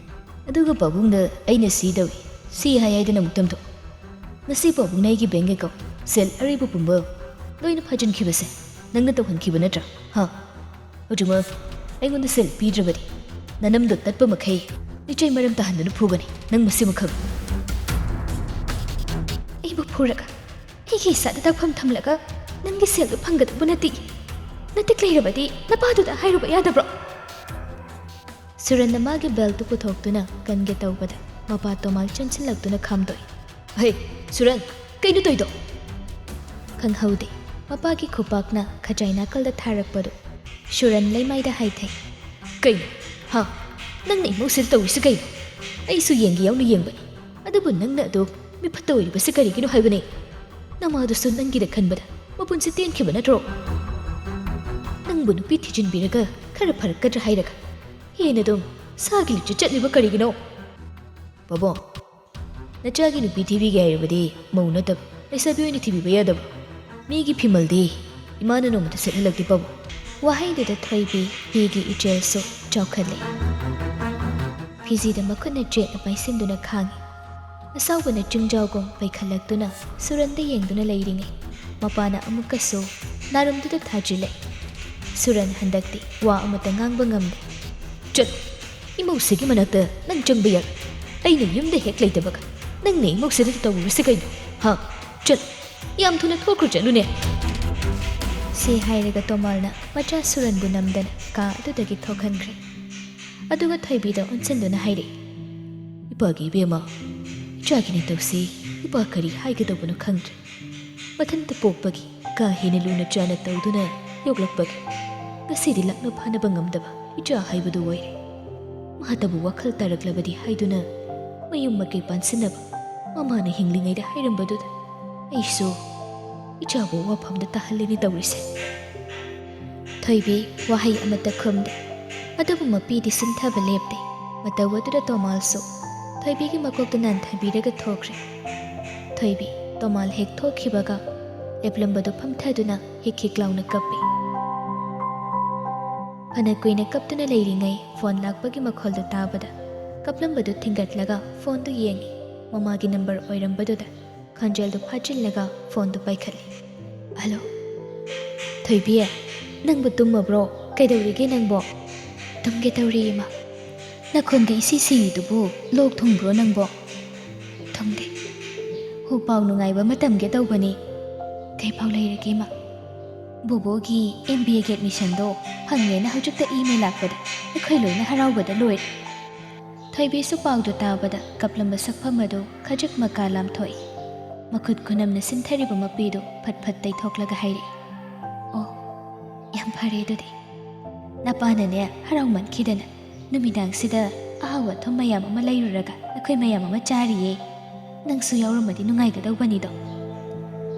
ꯑꯗꯨꯒ ꯄꯥꯕꯨꯡꯗ ꯑꯩꯅ ꯁꯤ ꯇꯧꯏ, ꯁꯤ ꯍꯥꯏ ꯍꯥꯏꯗꯅ ꯑꯃꯨꯛ ꯇꯝꯊꯣꯛ꯫ ꯉꯁꯤ ꯄꯥꯕꯨꯡꯅ ꯑꯩꯒꯤ ꯕꯦꯡꯛ ꯑꯦꯀꯥꯎꯟꯠ, ꯁꯦꯜ ꯑꯔꯩꯕ ꯄꯨꯝꯕ ꯂꯣꯏꯅ ꯐꯥꯖꯤꯟꯈꯤꯕꯁꯦ ꯅꯪꯅ ꯇꯧꯍꯟꯈꯤꯕ ꯅꯠꯇ꯭ꯔꯥ, ꯍꯥ? ꯍꯧꯖꯤꯛꯃꯛ ꯑꯩꯉꯣꯟꯗ ꯁꯦꯜ ꯄꯤꯗ꯭ꯔꯕꯗꯤ ꯅꯅꯝꯗꯣ ꯇꯠꯄ ꯃꯈꯩ ꯂꯤꯆꯩ ꯃꯔꯝ ꯇꯥꯍꯟꯗꯨꯅ ꯐꯨꯒꯅꯤ ꯅꯪ ꯃꯁꯤꯃ ꯈꯪꯉꯨ꯫" "ꯑꯩꯕꯨ ꯐꯨꯔꯒ ꯑꯩꯒꯤ ꯏꯁꯥꯗ ꯇꯛꯐꯝ ꯊꯝꯂꯒ ꯅꯪꯒꯤ ꯁꯦꯜꯗꯨ ꯐꯪꯒꯗꯕ ꯅꯠꯇꯦ꯫ ꯅꯇꯤꯛ ꯂꯩꯔꯕꯗꯤ ꯅꯄꯥꯗꯨꯗ ꯍꯥꯏꯔꯨꯕ ꯌꯥꯗꯕ꯭ꯔꯣ?" ꯁꯨꯔꯟꯅ ꯃꯥꯒꯤ ꯕꯦꯜꯠꯇꯨ ꯄꯨꯊꯣꯛꯇꯨꯅ ꯀꯟꯒꯦ ꯇꯧꯕꯗ ꯃꯄꯥ ꯇꯣꯃꯥꯜ ꯆꯦꯟꯁꯤꯜꯂꯛꯇꯨꯅ ꯈꯥꯝꯗꯣꯛꯏ꯫ "ꯍꯦ, ꯁꯨꯔꯟ, ꯀꯩꯅꯣ ꯇꯧꯏꯗꯣ?" ꯈꯪꯍꯧꯗꯦ ꯃꯄꯥꯒꯤ ꯈꯨꯄꯥꯛꯅ ꯈꯖꯥꯏ ꯅꯥꯀꯜꯗ ꯊꯥꯔꯛꯄꯗꯨ꯫ ꯁꯨꯔꯟ ꯂꯩꯃꯥꯏꯗ ꯍꯥꯏꯊꯩ꯫ "ꯀꯩꯅꯣ? ꯍꯥ? ꯅꯪꯅ ꯏꯃꯧꯁꯤꯗ ꯇꯧꯔꯤꯁꯤ ꯀꯩꯅꯣ? ꯑꯩꯁꯨ ꯌꯦꯡꯒꯦ ꯌꯥꯎꯅ ꯌꯦꯡꯕꯅꯤ꯫ ꯑꯗꯨꯕꯨ ꯅꯪꯅ ꯑꯗꯨ ꯃꯤꯐꯠꯇ ꯑꯣꯏꯔꯤꯕꯁꯤ ꯀꯔꯤꯒꯤꯅꯣ ꯍꯥꯏꯕꯅꯤ? ꯅꯃꯥꯗꯨꯁꯨ ꯅꯪꯒꯤꯗ ꯈꯟꯕꯗ ꯃꯄꯨꯟꯁꯤ ꯇꯦꯟꯈꯤꯕ ꯅꯠꯇ꯭ꯔꯣ? ꯅꯪꯕꯨ ꯅꯨꯄꯤ ꯊꯤꯖꯤꯟꯕꯤꯔꯒ ꯈꯔ ꯐꯔꯛꯀꯗ꯭ꯔꯥ ꯍꯥꯏꯔꯒ ꯍꯦꯟꯅ ꯑꯗꯨꯝ ꯁꯥꯒꯤ ꯂꯤꯆꯠ ꯆꯠꯂꯤꯕ ꯀꯔꯤꯒꯤꯅꯣ?" "ꯄꯥꯕꯨꯡ, ꯅꯆꯥꯒꯤ ꯅꯨꯄꯤ ꯊꯤꯕꯤꯒꯦ ꯍꯥꯏꯔꯕꯗꯤ ꯃꯧ ꯅꯠꯇꯕ ꯂꯩꯁꯥꯕꯤ ꯑꯣꯏꯅ ꯊꯤꯕꯤꯕ ꯌꯥꯗꯕ? ꯃꯤꯒꯤ ꯐꯤꯃꯜꯗꯤ ꯏꯃꯥꯅ ꯅꯣꯡꯃꯇ ꯁꯦꯠꯍꯜꯂꯛꯇꯦ ꯄꯥꯕꯨꯡ꯫" ꯋꯥꯍꯩꯗꯨꯗ ꯊꯣꯏꯕꯤ ꯐꯤꯒꯤ ꯏꯆꯦꯜꯁꯨ ꯆꯥꯎꯈꯠꯂꯦ꯫ ꯐꯤꯖꯤꯗ ꯃꯈꯨꯠꯅ ꯆꯦꯠꯅ ꯄꯥꯏꯁꯤꯟꯗꯨꯅ ꯈꯥꯡꯉꯤ꯫ ꯑꯁꯥꯎꯕꯅ ꯆꯤꯡꯖꯥꯎꯒꯨꯝ ꯄꯩꯈꯠꯂꯛꯇꯨꯅ ꯁꯨꯔꯟꯗ ꯌꯦꯡꯗꯨꯅ ꯂꯩꯔꯤꯉꯩ ꯃꯄꯥꯅ ꯑꯃꯨꯛꯀꯁꯨ ꯅꯥꯔꯨꯝꯗꯨꯗ ꯊꯥꯖꯤꯜꯂꯦ꯫ ꯁꯨꯔꯟ ꯍꯟꯗꯛꯇꯤ ꯋꯥ ꯑꯃꯠꯇ ꯉꯥꯡꯕ ꯉꯝꯗꯦ꯫ "ꯆꯠ! ꯏꯃꯧꯁꯤꯒꯤ ꯃꯅꯥꯛꯇ ꯅꯪ ꯆꯪꯕ ꯌꯥꯏ꯫ ꯑꯩꯅ ꯌꯨꯝꯗ ꯍꯦꯛ ꯂꯩꯇꯕꯒ ꯅꯪꯅ ꯏꯃꯧꯁꯤꯗ ꯇꯧꯔꯤꯕꯁꯤ ꯀꯩꯅꯣ? ꯍꯥ? ꯆꯠ! ꯌꯥꯝ ꯊꯨꯅ ꯊꯣꯛꯈ꯭ꯔꯣ ꯆꯠꯂꯨꯅꯦ!" ꯁꯤ ꯍꯥꯏꯔꯒ ꯇꯣꯃꯥꯜꯅ ꯃꯆꯥ ꯁꯨꯔꯟꯕꯨ ꯅꯝꯗꯅ ꯀꯥ ꯑꯗꯨꯗꯒꯤ ꯊꯣꯛꯍꯟꯈ꯭ꯔꯦ꯫ ꯑꯗꯨꯒ ꯊꯣꯏꯕꯤꯗ ꯑꯣꯟꯁꯤꯟꯗꯨꯅ ꯍꯥꯏꯔꯛꯏ, "ꯏꯄꯥꯒꯤ ꯏꯕꯦꯝꯃ, ꯏꯆꯥꯒꯤ ꯅꯇꯧꯁꯤ ꯏꯄꯥ ꯀꯔꯤ ꯍꯥꯏꯒꯗꯧꯕꯅꯣ ꯈꯪꯗ꯭ꯔꯦ꯫ ꯃꯊꯟꯇ ꯄꯣꯛꯄꯒꯤ ꯀꯥ ꯍꯦꯟꯅ ꯂꯨꯅ ꯆꯥꯅ ꯇꯧꯗꯨꯅ ꯌꯣꯛꯂꯛꯄꯒꯤ ꯉꯁꯤꯗꯤ ꯂꯥꯛꯅ ꯐꯥꯅꯕ ꯉꯝꯗꯕ ꯏꯆꯥ ꯍꯥꯏꯕꯗꯨ ꯑꯣꯏꯔꯦ꯫ ꯃꯥꯇꯕꯨ ꯋꯥꯈꯜ ꯇꯥꯔꯛꯂꯕꯗꯤ ꯍꯥꯏꯗꯨꯅ ꯃꯌꯨꯝ ꯃꯀꯩ ꯄꯥꯟꯁꯤꯟꯅꯕ ꯃꯃꯥꯅ ꯍꯤꯡꯂꯤꯉꯩꯗ ꯍꯥꯏꯔꯝꯕꯗꯨꯗ ꯑꯩꯁꯨ ꯏꯆꯥꯕꯨ ꯋꯥꯐꯝꯗ ꯇꯥꯍꯜꯂꯤꯅꯤ ꯇꯧꯔꯤꯁꯦ꯫" ꯊꯣꯏꯕꯤ ꯋꯥꯍꯩ ꯑꯃꯠꯇ ꯈꯨꯝꯗꯦ꯫ ꯑꯗꯨꯕꯨ ꯃꯄꯤꯗꯤ ꯁꯤꯟꯊꯕ ꯂꯦꯞꯇꯦ꯫ ꯃꯇꯧ ꯑꯗꯨꯗ ꯇꯣꯃꯥꯜꯁꯨ ꯊꯣꯏꯕꯤꯒꯤ ꯃꯀꯣꯛꯇ ꯅꯥꯟꯊꯕꯤꯔꯒ ꯊꯣꯛꯈ꯭ꯔꯦ꯫ ꯊꯣꯏꯕꯤ ꯇꯣꯃꯥꯜ ꯍꯦꯛ ꯊꯣꯛꯈꯤꯕꯒ ꯂꯦꯞꯂꯝꯕꯗꯨ ꯐꯝꯊꯗꯨꯅ ꯍꯤꯛ ꯍꯤꯛ ꯂꯥꯎꯅ ꯀꯞꯄꯤ꯫ ꯐꯅ ꯀꯨꯏꯅ ꯀꯞꯇꯨꯅ ꯂꯩꯔꯤꯉꯩ ꯐꯣꯟ ꯂꯥꯛꯄꯒꯤ ꯃꯈꯣꯜꯗꯨ ꯇꯥꯕꯗ ꯀꯞꯂꯝꯕꯗꯨ ꯊꯤꯡꯒꯠꯂꯒ ꯐꯣꯟꯗꯨ ꯌꯦꯡꯉꯤ꯫ ꯃꯃꯥꯒꯤ ꯅꯝꯕꯔ ꯑꯣꯏꯔꯝꯕꯗꯨꯗ ꯈꯣꯟꯖꯦꯜꯗꯨ ꯐꯥꯖꯤꯜꯂꯒ ꯐꯣꯟꯗꯨ ꯄꯥꯏꯈꯠꯂꯤ꯫ "ꯍꯜꯂꯣ, ꯊꯣꯏꯕꯤ, ꯅꯪꯕꯨ ꯇꯨꯝꯃꯕ꯭ꯔꯣ? ꯀꯩꯗꯧꯔꯤꯒꯦ ꯅꯪꯕꯣ?" "ꯇꯨꯝꯒꯦ ꯇꯧꯔꯤ, ꯏꯃꯥ꯫ ꯅꯈꯣꯟꯒ ꯏꯁꯤ ꯁꯤꯔꯤꯗꯨꯕꯨ ꯂꯣꯛ ꯊꯨꯡꯕ꯭ꯔꯣ ꯅꯪꯕꯣ?" "ꯊꯨꯡꯗꯦ꯫ ꯍꯣ, ꯄꯥꯎ ꯅꯨꯡꯉꯥꯏꯕ ꯑꯃ ꯇꯝꯒꯦ ꯇꯧꯕꯅꯤ꯫" "ꯀꯩ ꯄꯥꯎ ꯂꯩꯔꯒꯦ, ꯏꯃꯥ?" "ꯕꯣꯕꯣꯒꯤ ꯑꯦꯝ ꯕꯤ ꯑꯦꯒꯤ ꯑꯦꯗꯃꯤꯁꯟꯗꯣ ꯐꯪꯉꯦꯅ ꯍꯧꯖꯤꯛꯇ ꯏꯃꯦꯜ ꯂꯥꯛꯄꯗ ꯑꯩꯈꯣꯏ ꯂꯣꯏꯅ ꯍꯔꯥꯎꯕꯗ ꯂꯣꯏꯔꯦ꯫" ꯊꯣꯏꯕꯤꯁꯨ ꯄꯥꯎꯗꯨ ꯇꯥꯕꯗ ꯀꯞꯂꯝꯕ ꯁꯛꯐꯝ ꯑꯗꯨ ꯈꯖꯤꯛ ꯃꯀꯥ ꯂꯥꯝꯊꯣꯛꯏ꯫ ꯃꯈꯨꯠ ꯈꯨꯅꯝꯅ ꯁꯤꯟꯊꯔꯤꯕ ꯃꯄꯤꯗꯨ ꯐꯠ ꯐꯠ ꯇꯩꯊꯣꯛꯂꯒ ꯍꯥꯏꯔꯛꯏ, "ꯑꯣ, ꯌꯥꯝ ꯐꯔꯦ ꯑꯗꯨꯗꯤ꯫ ꯅꯄꯥꯅꯅꯦ ꯍꯔꯥꯎꯃꯟꯈꯤꯗꯅ ꯅꯨꯃꯤꯗꯥꯡꯁꯤꯗ ꯑꯍꯥꯎ ꯑꯊꯨꯝ ꯃꯌꯥꯝ ꯑꯃ ꯂꯩꯔꯨꯔꯒ ꯑꯩꯈꯣꯏ ꯃꯌꯥꯝ ꯑꯃ ꯆꯥꯔꯤꯌꯦ꯫ ꯅꯪꯁꯨ ꯌꯥꯎꯔꯝꯃꯗꯤ ꯅꯨꯡꯉꯥꯏꯒꯗꯧꯕꯅꯤꯗꯣ꯫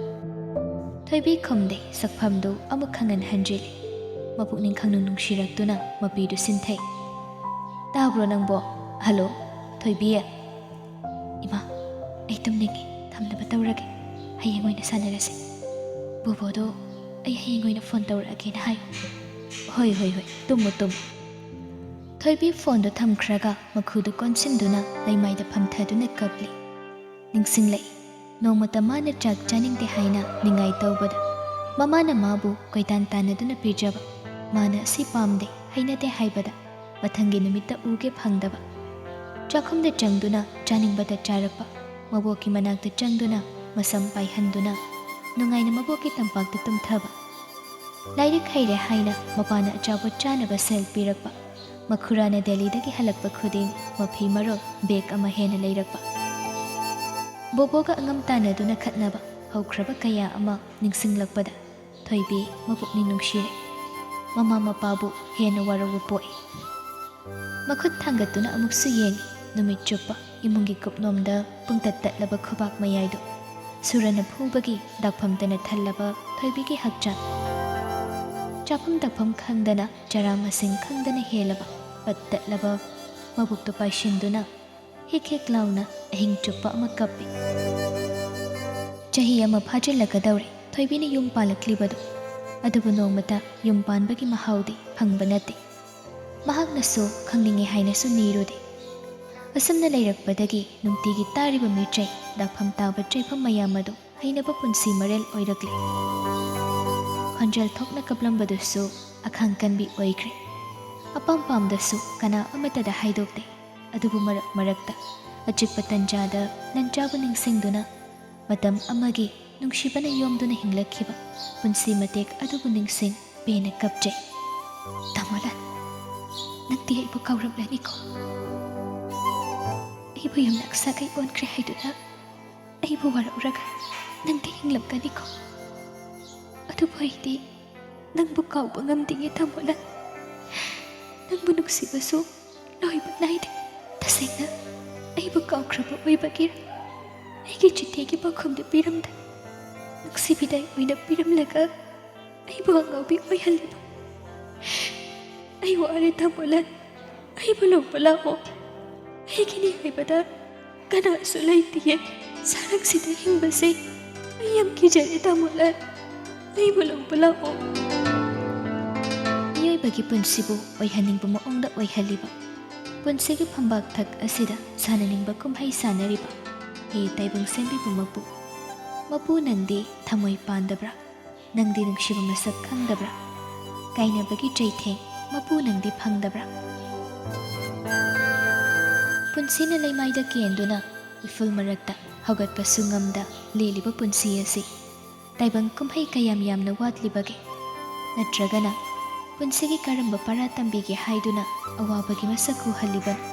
ꯊꯣꯏꯕꯤ ꯈꯨꯝꯗꯦ꯫ ꯁꯛꯐꯝꯗꯨ ꯑꯃꯨꯛ ꯈꯪꯍꯟꯍꯟꯗ꯭ꯔꯤꯂꯦ꯫ ꯃꯄꯨꯛꯅꯤꯡ ꯈꯪꯅꯨꯡ ꯅꯨꯡꯁꯤꯔꯛꯇꯨꯅ ꯃꯄꯤꯗꯨ ꯁꯤꯟꯊꯩ꯫ "ꯇꯥꯕ꯭ꯔꯣ ꯅꯪꯕꯣ? ꯍꯜꯂꯣ, ꯊꯣꯏꯕꯤ?" "ꯏꯃꯥ, ꯑꯩ ꯇꯨꯝꯅꯤꯡꯉꯦ, ꯊꯝꯅꯕ ꯇꯧꯔꯒꯦ꯫ ꯍꯌꯦꯡ ꯑꯣꯏꯅ ꯁꯥꯟꯅꯔꯁꯦ꯫ ꯕꯣꯕꯣꯗꯣ ꯑꯩ ꯍꯌꯦꯡ ꯑꯣꯏꯅ ꯐꯣꯟ ꯇꯧꯔꯛꯑꯒꯦꯅ ꯍꯥꯏꯌꯨ꯫" "ꯍꯣꯏ, ꯍꯣꯏ, ꯍꯣꯏ, ꯇꯨꯝꯃꯨ, ꯇꯨꯝꯃꯨ꯫" ꯊꯣꯏꯕꯤ ꯐꯣꯟꯗꯨ ꯊꯝꯈ꯭ꯔꯒ ꯃꯈꯨꯗꯨ ꯀꯣꯟꯁꯤꯟꯗꯨꯅ ꯂꯩꯃꯥꯏꯗ ꯐꯝꯊꯗꯨꯅ ꯀꯞꯂꯤ꯫ ꯅꯤꯡꯁꯤꯡꯂꯛꯏ꯫ ꯅꯣꯡꯃꯇ ꯃꯥꯅ ꯆꯥꯛ ꯆꯥꯅꯤꯡꯗꯦ ꯍꯥꯏꯅ ꯅꯤꯡꯉꯥꯏ ꯇꯧꯕꯗ, ꯃꯃꯥꯅ ꯃꯥꯕꯨ ꯀꯣꯏꯇꯥꯟ ꯇꯥꯟꯅꯗꯨꯅ ꯄꯤꯖꯕ, ꯃꯥꯅ ꯑꯁꯤ ꯄꯥꯝꯗꯦ, ꯍꯩꯅꯗꯦ ꯍꯥꯏꯕꯗ, ꯃꯊꯪꯒꯤ ꯅꯨꯃꯤꯠꯇ ꯎꯒꯦ ꯐꯪꯗꯕ꯫ ꯆꯥꯛꯈꯨꯝꯗ ꯆꯪꯗꯨꯅ ꯆꯥꯅꯤꯡꯕꯇ ꯆꯥꯔꯛꯄ, ꯃꯕꯣꯛꯀꯤ ꯃꯅꯥꯛꯇ ꯆꯪꯗꯨꯅ ꯃꯁꯝ ꯄꯥꯏꯍꯟꯗꯨꯅ ꯅꯨꯡꯉꯥꯏꯅ ꯃꯕꯣꯛꯀꯤ ꯇꯝꯄꯥꯛꯇ ꯇꯨꯝꯊꯕ꯫ ꯂꯥꯏꯔꯤꯛ ꯍꯩꯔꯦ ꯍꯥꯏꯅ ꯃꯄꯥꯅ ꯑꯆꯥꯄꯣꯠ ꯆꯥꯅꯕ ꯁꯦꯜ ꯄꯤꯔꯛꯄ, ꯃꯈꯨꯔꯥꯅ ꯗꯦꯜꯂꯤꯗꯒꯤ ꯍꯜꯂꯛꯄ ꯈꯨꯗꯤꯡ ꯃꯐꯤ ꯃꯔꯣꯜ ꯕꯦꯒ ꯑꯃ ꯍꯦꯟꯅ ꯂꯩꯔꯛꯄ꯫ ꯕꯣꯕꯣꯒ ꯑꯉꯝ ꯇꯥꯟꯅꯗꯨꯅ ꯈꯠꯅꯕ ꯍꯧꯈ꯭ꯔꯕ ꯀꯌꯥ ꯑꯃ ꯅꯤꯡꯁꯤꯡꯂꯛꯄꯗ ꯊꯣꯏꯕꯤ ꯃꯄꯨꯛꯅꯤꯡ ꯅꯨꯡꯁꯤꯔꯦ꯫ ꯃꯃꯥ ꯃꯄꯥꯕꯨ ꯍꯦꯟꯅ ꯋꯥꯔꯧꯕ ꯄꯣꯛꯏ꯫ ꯃꯈꯨꯠ ꯊꯥꯡꯒꯠꯇꯨꯅ ꯑꯃꯨꯛꯁꯨ ꯌꯦꯡꯏ꯫ ꯅꯨꯃꯤꯠ ꯆꯨꯞꯄ ꯏꯃꯨꯡꯒꯤ ꯀꯨꯞꯅꯣꯝꯗ ꯄꯨꯡꯇꯠ ꯇꯠꯂꯕ ꯈꯨꯕꯥꯛ ꯃꯌꯥꯏꯗꯨ ꯁꯨꯔꯅ ꯐꯨꯕꯒꯤ ꯗꯥꯛꯐꯝꯇꯅ ꯊꯜꯂꯕ ꯊꯣꯏꯕꯤꯒꯤ ꯍꯛꯆꯥꯡ꯫ ꯆꯥꯐꯝ ꯊꯛꯐꯝ ꯈꯪꯗꯅ ꯆꯔꯥ ꯃꯁꯤꯡ ꯈꯪꯗꯅ ꯍꯦꯜꯂꯕ ꯄꯠ ꯇꯠꯂꯕ ꯃꯕꯨꯛꯇꯨ ꯄꯥꯏꯁꯤꯟꯗꯨꯅ ꯍꯤꯛ ꯍꯤꯛ ꯂꯥꯎꯅ ꯑꯍꯤꯡ ꯆꯨꯞꯄ ꯑꯃ ꯀꯞꯄꯤ꯫ ꯆꯍꯤ ꯑꯃ ꯐꯥꯖꯤꯜꯂꯛꯀꯗꯧꯔꯦ ꯊꯣꯏꯕꯤꯅ ꯌꯨꯝ ꯄꯥꯜꯂꯛꯂꯤꯕꯗꯨ꯫ ꯑꯗꯨꯕꯨ ꯅꯣꯡꯃꯇ ꯌꯨꯝ ꯄꯥꯟꯕꯒꯤ ꯃꯍꯥꯎꯗꯤ ꯐꯪꯕ ꯅꯠꯇꯦ꯫ ꯃꯍꯥꯛꯅꯁꯨ ꯈꯪꯅꯤꯡꯉꯦ ꯍꯥꯏꯅꯁꯨ ꯅꯤꯔꯨꯗꯦ꯫ ꯑꯁꯨꯝꯅ ꯂꯩꯔꯛꯄꯗꯒꯤ ꯅꯨꯡꯇꯤꯒꯤ ꯇꯥꯔꯤꯕ ꯃꯤꯆꯩ, ꯗꯥꯛꯐꯝ ꯇꯥꯕ ꯆꯩꯐꯝ ꯃꯌꯥꯝ ꯑꯗꯨ ꯍꯩꯅꯕ ꯄꯨꯟꯁꯤ ꯃꯔꯦꯜ ꯑꯣꯏꯔꯛꯂꯦ꯫ ꯈꯣꯟꯖꯦꯜ ꯊꯣꯛꯅ ꯀꯞꯂꯝꯕꯗꯨꯁꯨ ꯑꯈꯥꯡ ꯀꯟꯕꯤ ꯑꯣꯏꯈ꯭ꯔꯦ꯫ ꯑꯄꯥꯝ ꯄꯥꯝꯗꯁꯨ ꯀꯅꯥ ꯑꯃꯠꯇꯗ ꯍꯥꯏꯗꯣꯛꯇꯦ꯫ ꯑꯗꯨꯕꯨ ꯃꯔꯛ ꯃꯔꯛꯇ ꯑꯆꯤꯛꯄ ꯇꯟꯖꯥꯗ ꯅꯟꯆꯥꯕꯨ ꯅꯤꯡꯁꯤꯡꯗꯨꯅ ꯃꯇꯝ ꯑꯃꯒꯤ ꯅꯨꯡꯁꯤꯕꯅ ꯌꯣꯝꯗꯨꯅ ꯍꯤꯡꯂꯛꯈꯤꯕ ꯄꯨꯟꯁꯤ ꯃꯇꯦꯛ ꯑꯗꯨꯕꯨ ꯅꯤꯡꯁꯤꯡ ꯄꯦꯟꯅ ꯀꯞꯆꯩ꯫ ꯇꯥꯃꯣꯂꯥꯜ, ꯅꯪꯗꯤ ꯑꯩꯕꯨ ꯀꯥꯎꯔꯝꯂꯅꯤꯀꯣ? ꯑꯩꯕꯨ ꯌꯨꯝꯅꯥꯛ ꯁꯥꯒꯩ ꯑꯣꯟꯈ꯭ꯔꯦ ꯍꯥꯏꯗꯨꯅ ꯑꯩꯕꯨ ꯋꯥꯔꯧꯔꯒ ꯅꯪꯗꯤ ꯍꯤꯡꯂꯝꯒꯅꯤꯀꯣ? ꯑꯗꯨꯕꯨ ꯑꯩꯗꯤ ꯅꯪꯕꯨ ꯀꯥꯎꯕ ꯉꯝꯗꯤꯌꯦ, ꯇꯥꯃꯣꯂꯥꯜ꯫ ꯅꯪꯕꯨ ꯅꯨꯡꯁꯤꯕꯁꯨ ꯂꯣꯏꯕ ꯅꯥꯏꯗꯦ꯫ ꯇꯁꯦꯡꯅ ꯑꯩꯕꯨ ꯀꯥꯎꯈ꯭ꯔꯕ ꯑꯣꯏꯕꯒꯤꯔ ꯑꯩꯒꯤ ꯆꯤꯊꯤꯒꯤ ꯄꯥꯎꯈꯨꯝꯗꯤ ꯄꯤꯔꯝꯗꯦ꯫ ꯅꯨꯡꯁꯤꯕꯤꯗꯥꯏ ꯑꯣꯏꯅ ꯄꯤꯔꯝꯂꯒ ꯑꯩꯕꯨ ꯑꯉꯥꯎꯕꯤ ꯑꯣꯏꯍꯜꯂꯤꯕ꯫ ꯑꯩ ꯋꯥꯔꯦ ꯇꯥꯃꯣꯂꯥꯜ, ꯑꯩꯕꯨ ꯂꯧꯕ ꯂꯥꯛꯑꯣ꯫ ꯑꯩꯒꯤꯅꯤ ꯍꯥꯏꯕꯗ ꯀꯅꯥꯁꯨ ꯂꯩꯇꯤꯌꯦ꯫ ꯁꯔꯛꯁꯤꯗ ꯍꯤꯡꯕꯁꯦ ꯑꯩ ꯌꯥꯝ ꯀꯤꯖꯔꯦ ꯇꯥꯃꯣꯂꯥꯜ, ꯑꯩꯕꯨ ꯂꯧꯕ ꯂꯥꯛꯑꯣ꯫ ꯃꯤꯑꯣꯏꯕꯒꯤ ꯄꯨꯟꯁꯤꯕꯨ ꯑꯣꯏꯍꯟꯅꯤꯡꯕ ꯃꯑꯣꯡꯗ ꯑꯣꯏꯍꯜꯂꯤꯕ, ꯄꯨꯟꯁꯤꯒꯤ ꯐꯝꯕꯥꯛ ꯊꯛ ꯑꯁꯤꯗ ꯁꯥꯟꯅꯅꯤꯡꯕ ꯀꯨꯝꯍꯩ ꯁꯥꯟꯅꯔꯤꯕ, ꯍꯦ ꯇꯥꯏꯕꯪ ꯁꯦꯝꯕꯤꯕ ꯃꯄꯨ, ꯃꯄꯨ ꯅꯪꯗꯤ ꯊꯃꯣꯏ ꯄꯥꯟꯗꯕ꯭ꯔꯥ? ꯅꯪꯗꯤ ꯅꯨꯡꯁꯤꯕ ꯃꯁꯛ ꯈꯪꯗꯕ꯭ꯔꯥ? ꯀꯥꯏꯅꯕꯒꯤ ꯆꯩꯊꯦꯡ ꯃꯄꯨ ꯅꯪꯗꯤ ꯐꯪꯗꯕ꯭ꯔꯥ? ꯄꯨꯟꯁꯤꯅ ꯂꯩꯃꯥꯏꯗ ꯀꯦꯟꯗꯨꯅ ꯏꯐꯨꯜ ꯃꯔꯛꯇ ꯍꯧꯒꯠꯄꯁꯨ ꯉꯝꯗ ꯂꯦꯜꯂꯤꯕ ꯄꯨꯟꯁꯤ ꯑꯁꯤ ꯇꯥꯏꯕꯪ ꯀꯨꯝꯍꯩ ꯀꯌꯥꯝ ꯌꯥꯝꯅ ꯋꯥꯠꯂꯤꯕꯒꯦ? ꯅꯠꯇ꯭ꯔꯒꯅ ꯄꯨꯟꯁꯤꯒꯤ ꯀꯔꯝꯕ ꯄꯔꯥ ꯇꯝꯕꯤꯒꯦ ꯍꯥꯏꯗꯨꯅ ꯑꯋꯥꯕꯒꯤ ꯃꯁꯛ ꯎꯍꯜꯂꯤꯕꯅꯣ?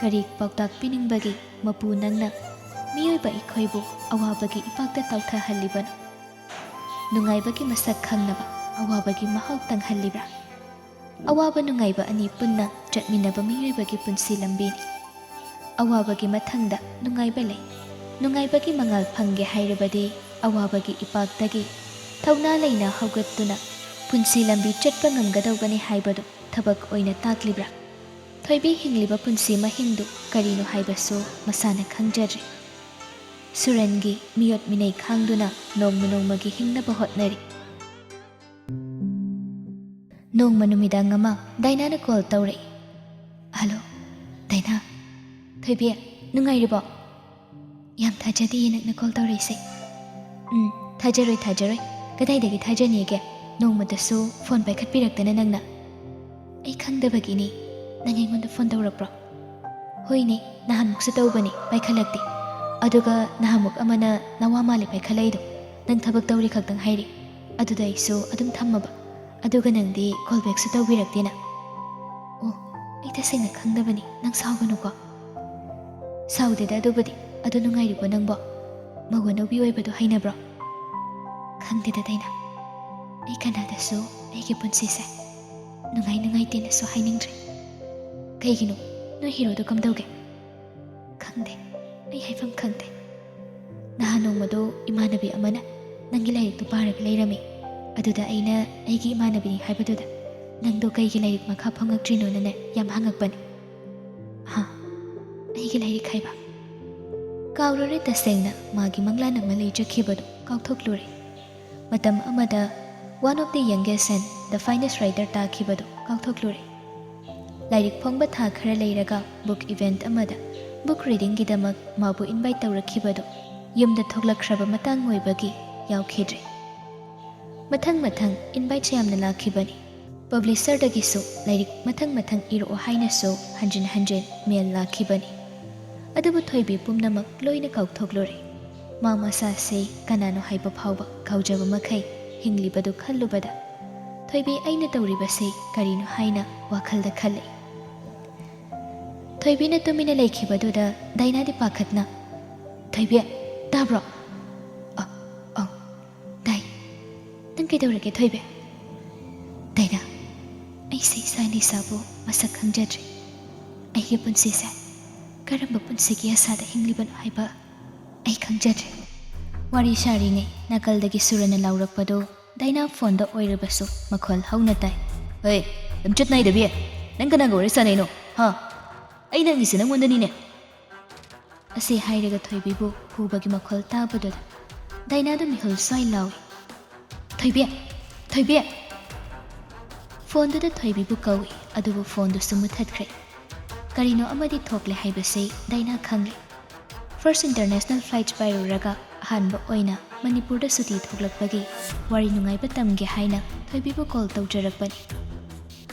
ꯀꯔꯤ ꯄꯥꯎꯇꯥꯛ ꯄꯤꯅꯤꯡꯕꯒꯤ ꯃꯄꯨ ꯅꯪꯅ ꯃꯤꯑꯣꯏꯕ ꯑꯩꯈꯣꯏꯕꯨ ꯑꯋꯥꯕꯒꯤ ꯏꯄꯥꯛꯇ ꯇꯥꯎꯊꯍꯜꯂꯤꯕꯅꯣ? ꯅꯨꯡꯉꯥꯏꯕꯒꯤ ꯃꯁꯛ ꯈꯪꯅꯕ ꯑꯋꯥꯕꯒꯤ ꯃꯍꯥꯎ ꯇꯪꯍꯜꯂꯤꯕ꯭ꯔꯥ? ꯑꯋꯥꯕ ꯅꯨꯡꯉꯥꯏꯕ ꯑꯅꯤ ꯄꯨꯟꯅ ꯆꯠꯃꯤꯟꯅꯕ ꯃꯤꯑꯣꯏꯕꯒꯤ ꯄꯨꯟꯁꯤ ꯂꯝꯕꯤꯅꯤ꯫ ꯑꯋꯥꯕꯒꯤ ꯃꯊꯪꯗ ꯅꯨꯡꯉꯥꯏꯕ ꯂꯩ꯫ ꯅꯨꯡꯉꯥꯏꯕꯒꯤ ꯃꯉꯥꯜ ꯐꯪꯒꯦ ꯍꯥꯏꯔꯕꯗꯤ ꯑꯋꯥꯕꯒꯤ ꯏꯄꯥꯛꯇꯒꯤ ꯊꯧꯅꯥ ꯂꯩꯅ ꯍꯧꯒꯠꯇꯨꯅ ꯄꯨꯟꯁꯤ ꯂꯝꯕꯤ ꯆꯠꯄ ꯉꯝꯒꯗꯧꯕꯅꯤ ꯍꯥꯏꯕꯗꯨ ꯊꯕꯛ ꯑꯣꯏꯅ ꯇꯥꯛꯂꯤꯕ꯭ꯔꯥ? ꯊꯣꯏꯕꯤ ꯍꯤꯡꯂꯤꯕ ꯄꯨꯟꯁꯤ ꯃꯍꯤꯡꯗꯨ ꯀꯔꯤꯅꯣ ꯍꯥꯏꯕꯁꯨ ꯃꯁꯥꯅ ꯈꯪꯖꯗ꯭ꯔꯦ꯫ ꯁꯨꯔꯟꯒꯤ ꯃꯤꯑꯣꯠ ꯃꯤꯅꯩ ꯈꯥꯡꯗꯨꯅ ꯅꯣꯡꯃ ꯅꯣꯡꯃꯒꯤ ꯍꯤꯡꯅꯕ ꯍꯣꯠꯅꯔꯤ꯫ ꯅꯣꯡꯃ ꯅꯨꯃꯤꯗꯥꯡ ꯑꯃ ꯗꯥꯏꯅꯥꯅ ꯀꯣꯜ ꯇꯧꯔꯛꯏ꯫ "ꯍꯜꯂꯣ, ꯗꯥꯏꯅꯥ꯫ ꯊꯣꯏꯕꯤ, ꯅꯨꯡꯉꯥꯏꯔꯤꯕꯣ? ꯌꯥꯝ ꯊꯥꯖꯗꯤꯌꯦ ꯅꯪꯅ ꯀꯣꯜ ꯇꯧꯔꯛꯏꯁꯦ꯫" "ꯎꯝ, ꯊꯥꯖꯔꯣꯏ, ꯊꯥꯖꯔꯣꯏ꯫ ꯀꯗꯥꯏꯗꯒꯤ ꯊꯥꯖꯅꯤꯒꯦ? ꯅꯣꯡꯃꯇꯁꯨ ꯐꯣꯟ ꯄꯥꯏꯈꯠꯄꯤꯔꯛꯇꯅ ꯅꯪꯅ꯫" "ꯑꯩ ꯈꯪꯗꯕꯒꯤꯅꯤ꯫ ꯅꯪ ꯑꯩꯉꯣꯟꯗ ꯐꯣꯟ ꯇꯧꯔꯛꯄ꯭ꯔꯣ?" "ꯍꯣꯏꯅꯦ, ꯅꯍꯥꯟꯃꯨꯛꯁꯨ ꯇꯧꯕꯅꯦ, ꯄꯥꯏꯈꯠꯂꯛꯇꯦ꯫ ꯑꯗꯨꯒ ꯅꯍꯥꯟꯃꯨꯛ ꯑꯃꯅ ꯅꯋꯥ ꯃꯥꯜꯂꯦ ꯄꯥꯏꯈꯠꯂꯛꯏꯗꯣ꯫ ꯅꯪ ꯊꯕꯛ ꯇꯧꯔꯤ ꯈꯛꯇꯪ ꯍꯥꯏꯔꯤ꯫ ꯑꯗꯨꯗ ꯑꯩꯁꯨ ꯑꯗꯨꯝ ꯊꯝꯃꯕ꯫ ꯑꯗꯨꯒ ꯅꯪꯗꯤ ꯀꯣꯜ ꯕꯦꯛꯁꯨ ꯇꯧꯕꯤꯔꯛꯇꯦꯅ꯫" "ꯑꯣ, ꯑꯩ ꯇꯁꯦꯡꯅ ꯈꯪꯗꯕꯅꯤ, ꯅꯪ ꯁꯥꯎꯒꯅꯨꯀꯣ꯫" "ꯁꯥꯎꯗꯦꯗ ꯑꯗꯨꯕꯨꯗꯤ꯫ ꯑꯗꯨ ꯅꯨꯡꯉꯥꯏꯔꯤꯕꯣ ꯅꯪꯕꯣ? ꯃꯧ ꯑꯅꯧꯕꯤ ꯑꯣꯏꯕꯗꯣ ꯍꯩꯅꯕ꯭ꯔꯣ?" "ꯈꯪꯗꯦꯗ ꯗꯥꯏꯅꯥ, ꯑꯩ ꯀꯅꯥꯗꯁꯨ ꯑꯩꯒꯤ ꯄꯨꯟꯁꯤꯁꯦ ꯅꯨꯡꯉꯥꯏ ꯅꯨꯡꯉꯥꯏꯇꯦꯅꯁꯨ ꯍꯥꯏꯅꯤꯡꯗ꯭ꯔꯦ꯫ ꯀꯩꯒꯤꯅꯣ? ꯅꯣꯏ ꯍꯤꯔꯣꯗꯣ ꯀꯝꯗꯧꯒꯦ? ꯈꯪꯗꯦ, ꯑꯩ ꯍꯥꯏꯐꯝ ꯈꯪꯗꯦ꯫ ꯅꯍꯥꯟ ꯅꯣꯡꯃꯗꯣ ꯏꯃꯥꯟꯅꯕꯤ ꯑꯃꯅ ꯅꯪꯒꯤ ꯂꯥꯏꯔꯤꯛꯇꯨ ꯄꯥꯔꯒ ꯂꯩꯔꯝꯃꯤ꯫ ꯑꯗꯨꯗ ꯑꯩꯅ ꯑꯩꯒꯤ ꯏꯃꯥꯟꯅꯕꯤꯅꯤ ꯍꯥꯏꯕꯗꯨꯗ ꯅꯪꯗꯣ ꯀꯩꯒꯤ ꯂꯥꯏꯔꯤꯛ ꯃꯈꯥ ꯐꯪꯉꯛꯇ꯭ꯔꯤꯅꯣꯅꯅꯦ ꯌꯥꯝ ꯍꯪꯉꯛꯄꯅꯦ꯫ ꯍꯥ? ꯑꯩꯒꯤ ꯂꯥꯏꯔꯤꯛ ꯍꯥꯏꯕ? ꯀꯥꯎꯔꯨꯔꯦ, ꯇꯁꯦꯡꯅ ꯃꯥꯒꯤ ꯃꯪꯂꯥꯟ ꯑꯃ ꯂꯩꯖꯈꯤꯕꯗꯨ ꯀꯥꯎꯊꯣꯛꯂꯨꯔꯦ꯫ ꯃꯇꯝ ꯑꯃꯗ One of the Youngest and the Finest Writer ꯇꯥꯈꯤꯕꯗꯨ ꯀꯥꯎꯊꯣꯛꯂꯨꯔꯦ꯫ ꯂꯥꯏꯔꯤꯛ ꯐꯣꯡꯕ ꯊꯥ ꯈꯔ ꯂꯩꯔꯒ book event ꯑꯃꯗ book readingꯒꯤꯗꯃꯛ ꯃꯥꯕꯨ invite ꯇꯧꯔꯛꯈꯤꯕꯗꯨ ꯌꯨꯝꯗ ꯊꯣꯛꯂꯛꯈ꯭ꯔꯕ ꯃꯇꯥꯡ ꯑꯣꯏꯕꯒꯤ ꯌꯥꯎꯈꯤꯗ꯭ꯔꯦ꯫ ꯃꯊꯪ ꯃꯊꯪ invite ꯌꯥꯝꯅ ꯂꯥꯛꯈꯤꯕꯅꯤ꯫ Publisherꯗꯒꯤꯁꯨ ꯂꯥꯏꯔꯤꯛ ꯃꯊꯪ ꯃꯊꯪ ꯏꯔꯛꯑꯣ ꯍꯥꯏꯅꯁꯨ ꯍꯟꯖꯤꯟ ꯍꯟꯖꯤꯟ mail ꯂꯥꯛꯈꯤꯕꯅꯤ꯫ ꯑꯗꯨꯕꯨ ꯊꯣꯏꯕꯤ ꯄꯨꯝꯅꯃꯛ ꯂꯣꯏꯅ ꯀꯥꯎꯊꯣꯛꯂꯨꯔꯦ꯫ ꯃꯥ ꯃꯁꯥꯁꯦ ꯀꯅꯥꯅꯣ ꯍꯥꯏꯕ ꯐꯥꯎꯕ ꯀꯥꯎꯖꯕ ꯃꯈꯩ ꯍꯤꯡꯂꯤꯕꯗꯨ ꯈꯜꯂꯨꯕꯗ ꯊꯣꯏꯕꯤ ꯑꯩꯅ ꯇꯧꯔꯤꯕꯁꯤ ꯀꯔꯤꯅꯣ ꯍꯥꯏꯅ ꯋꯥꯈꯜꯗ ꯈꯜꯂꯤ꯫ ꯊꯣꯏꯕꯤꯅ ꯇꯨꯃꯤꯟꯅ ꯂꯩꯈꯤꯕꯗꯨꯗ ꯗꯥꯏꯅꯥꯗꯤ ꯄꯥꯈꯠꯅ, "ꯊꯣꯏꯕꯤ, ꯇꯥꯕ꯭ꯔꯣ?" "ꯑ, ꯑꯧ, ꯇꯥꯏ꯫ ꯅꯪ ꯀꯩꯗꯧꯔꯒꯦ ꯊꯣꯏꯕꯤ?" "ꯗꯥꯏꯅꯥ, ꯑꯩꯁꯦ ꯏꯁꯥꯅ ꯏꯁꯥꯕꯨ ꯃꯁꯛ ꯈꯪꯖꯗ꯭ꯔꯦ꯫ ꯑꯩꯒꯤ ꯄꯨꯟꯁꯤꯁꯦ ꯀꯔꯝꯕ ꯄꯨꯟꯁꯤꯒꯤ ꯑꯁꯥꯗ ꯍꯤꯡꯂꯤꯕꯅꯣ ꯍꯥꯏꯕ ꯑꯩ ꯈꯪꯖꯗ꯭ꯔꯦ꯫" ꯋꯥꯔꯤ ꯁꯥꯔꯤꯉꯩ ꯅꯥꯀꯜꯗꯒꯤ ꯁꯨꯔꯅ ꯂꯥꯎꯔꯛꯄꯗꯨ ꯗꯥꯏꯅꯥ ꯐꯣꯟꯗ ꯑꯣꯏꯔꯕꯁꯨ ꯃꯈꯣꯜ ꯍꯧꯅ ꯇꯥꯏ꯫ "ꯍꯦ, ꯂꯝꯆꯠ ꯅꯥꯏꯗꯕꯤ, ꯅꯪ ꯀꯅꯥꯒ ꯋꯥꯔꯤ ꯁꯥꯟꯅꯩꯅꯣ? ꯍꯥ? ꯑꯩ ꯅꯪꯒꯤꯁꯦ ꯅꯪꯉꯣꯟꯗꯅꯤꯅꯦ꯫" ꯑꯁꯤ ꯍꯥꯏꯔꯒ ꯊꯣꯏꯕꯤꯕꯨ ꯍꯨꯕꯒꯤ ꯃꯈꯣꯜ ꯇꯥꯕꯗꯨꯗ ꯗꯥꯏꯅꯥꯗꯨ ꯃꯤꯍꯨꯜ ꯁ꯭ꯋꯥꯏ ꯂꯥꯎꯏ꯫ "ꯊꯣꯏꯕꯤ! ꯊꯣꯏꯕꯤ!" ꯐꯣꯟꯗꯨꯗ ꯊꯣꯏꯕꯤꯕꯨ ꯀꯧꯏ, ꯑꯗꯨꯕꯨ ꯐꯣꯟꯗꯨꯁꯨ ꯃꯨꯊꯠꯈ꯭ꯔꯦ꯫ ꯀꯔꯤꯅꯣ ꯑꯃꯗꯤ ꯊꯣꯛꯂꯦ ꯍꯥꯏꯕꯁꯤ ꯗꯥꯏꯅꯥ ꯈꯪꯂꯦ꯫ First international flight ꯄꯥꯏꯔꯨꯔꯒ ꯑꯍꯥꯟꯕ ꯑꯣꯏꯅ ꯃꯅꯤꯄꯨꯔꯗ ꯁꯨꯇꯤ ꯊꯣꯛꯂꯛꯄꯒꯤ ꯋꯥꯔꯤ ꯅꯨꯡꯉꯥꯏꯕ ꯇꯝꯒꯦ ꯍꯥꯏꯅ ꯊꯣꯏꯕꯤꯕꯨ call ꯇꯧꯖꯔꯛꯄꯅꯤ꯫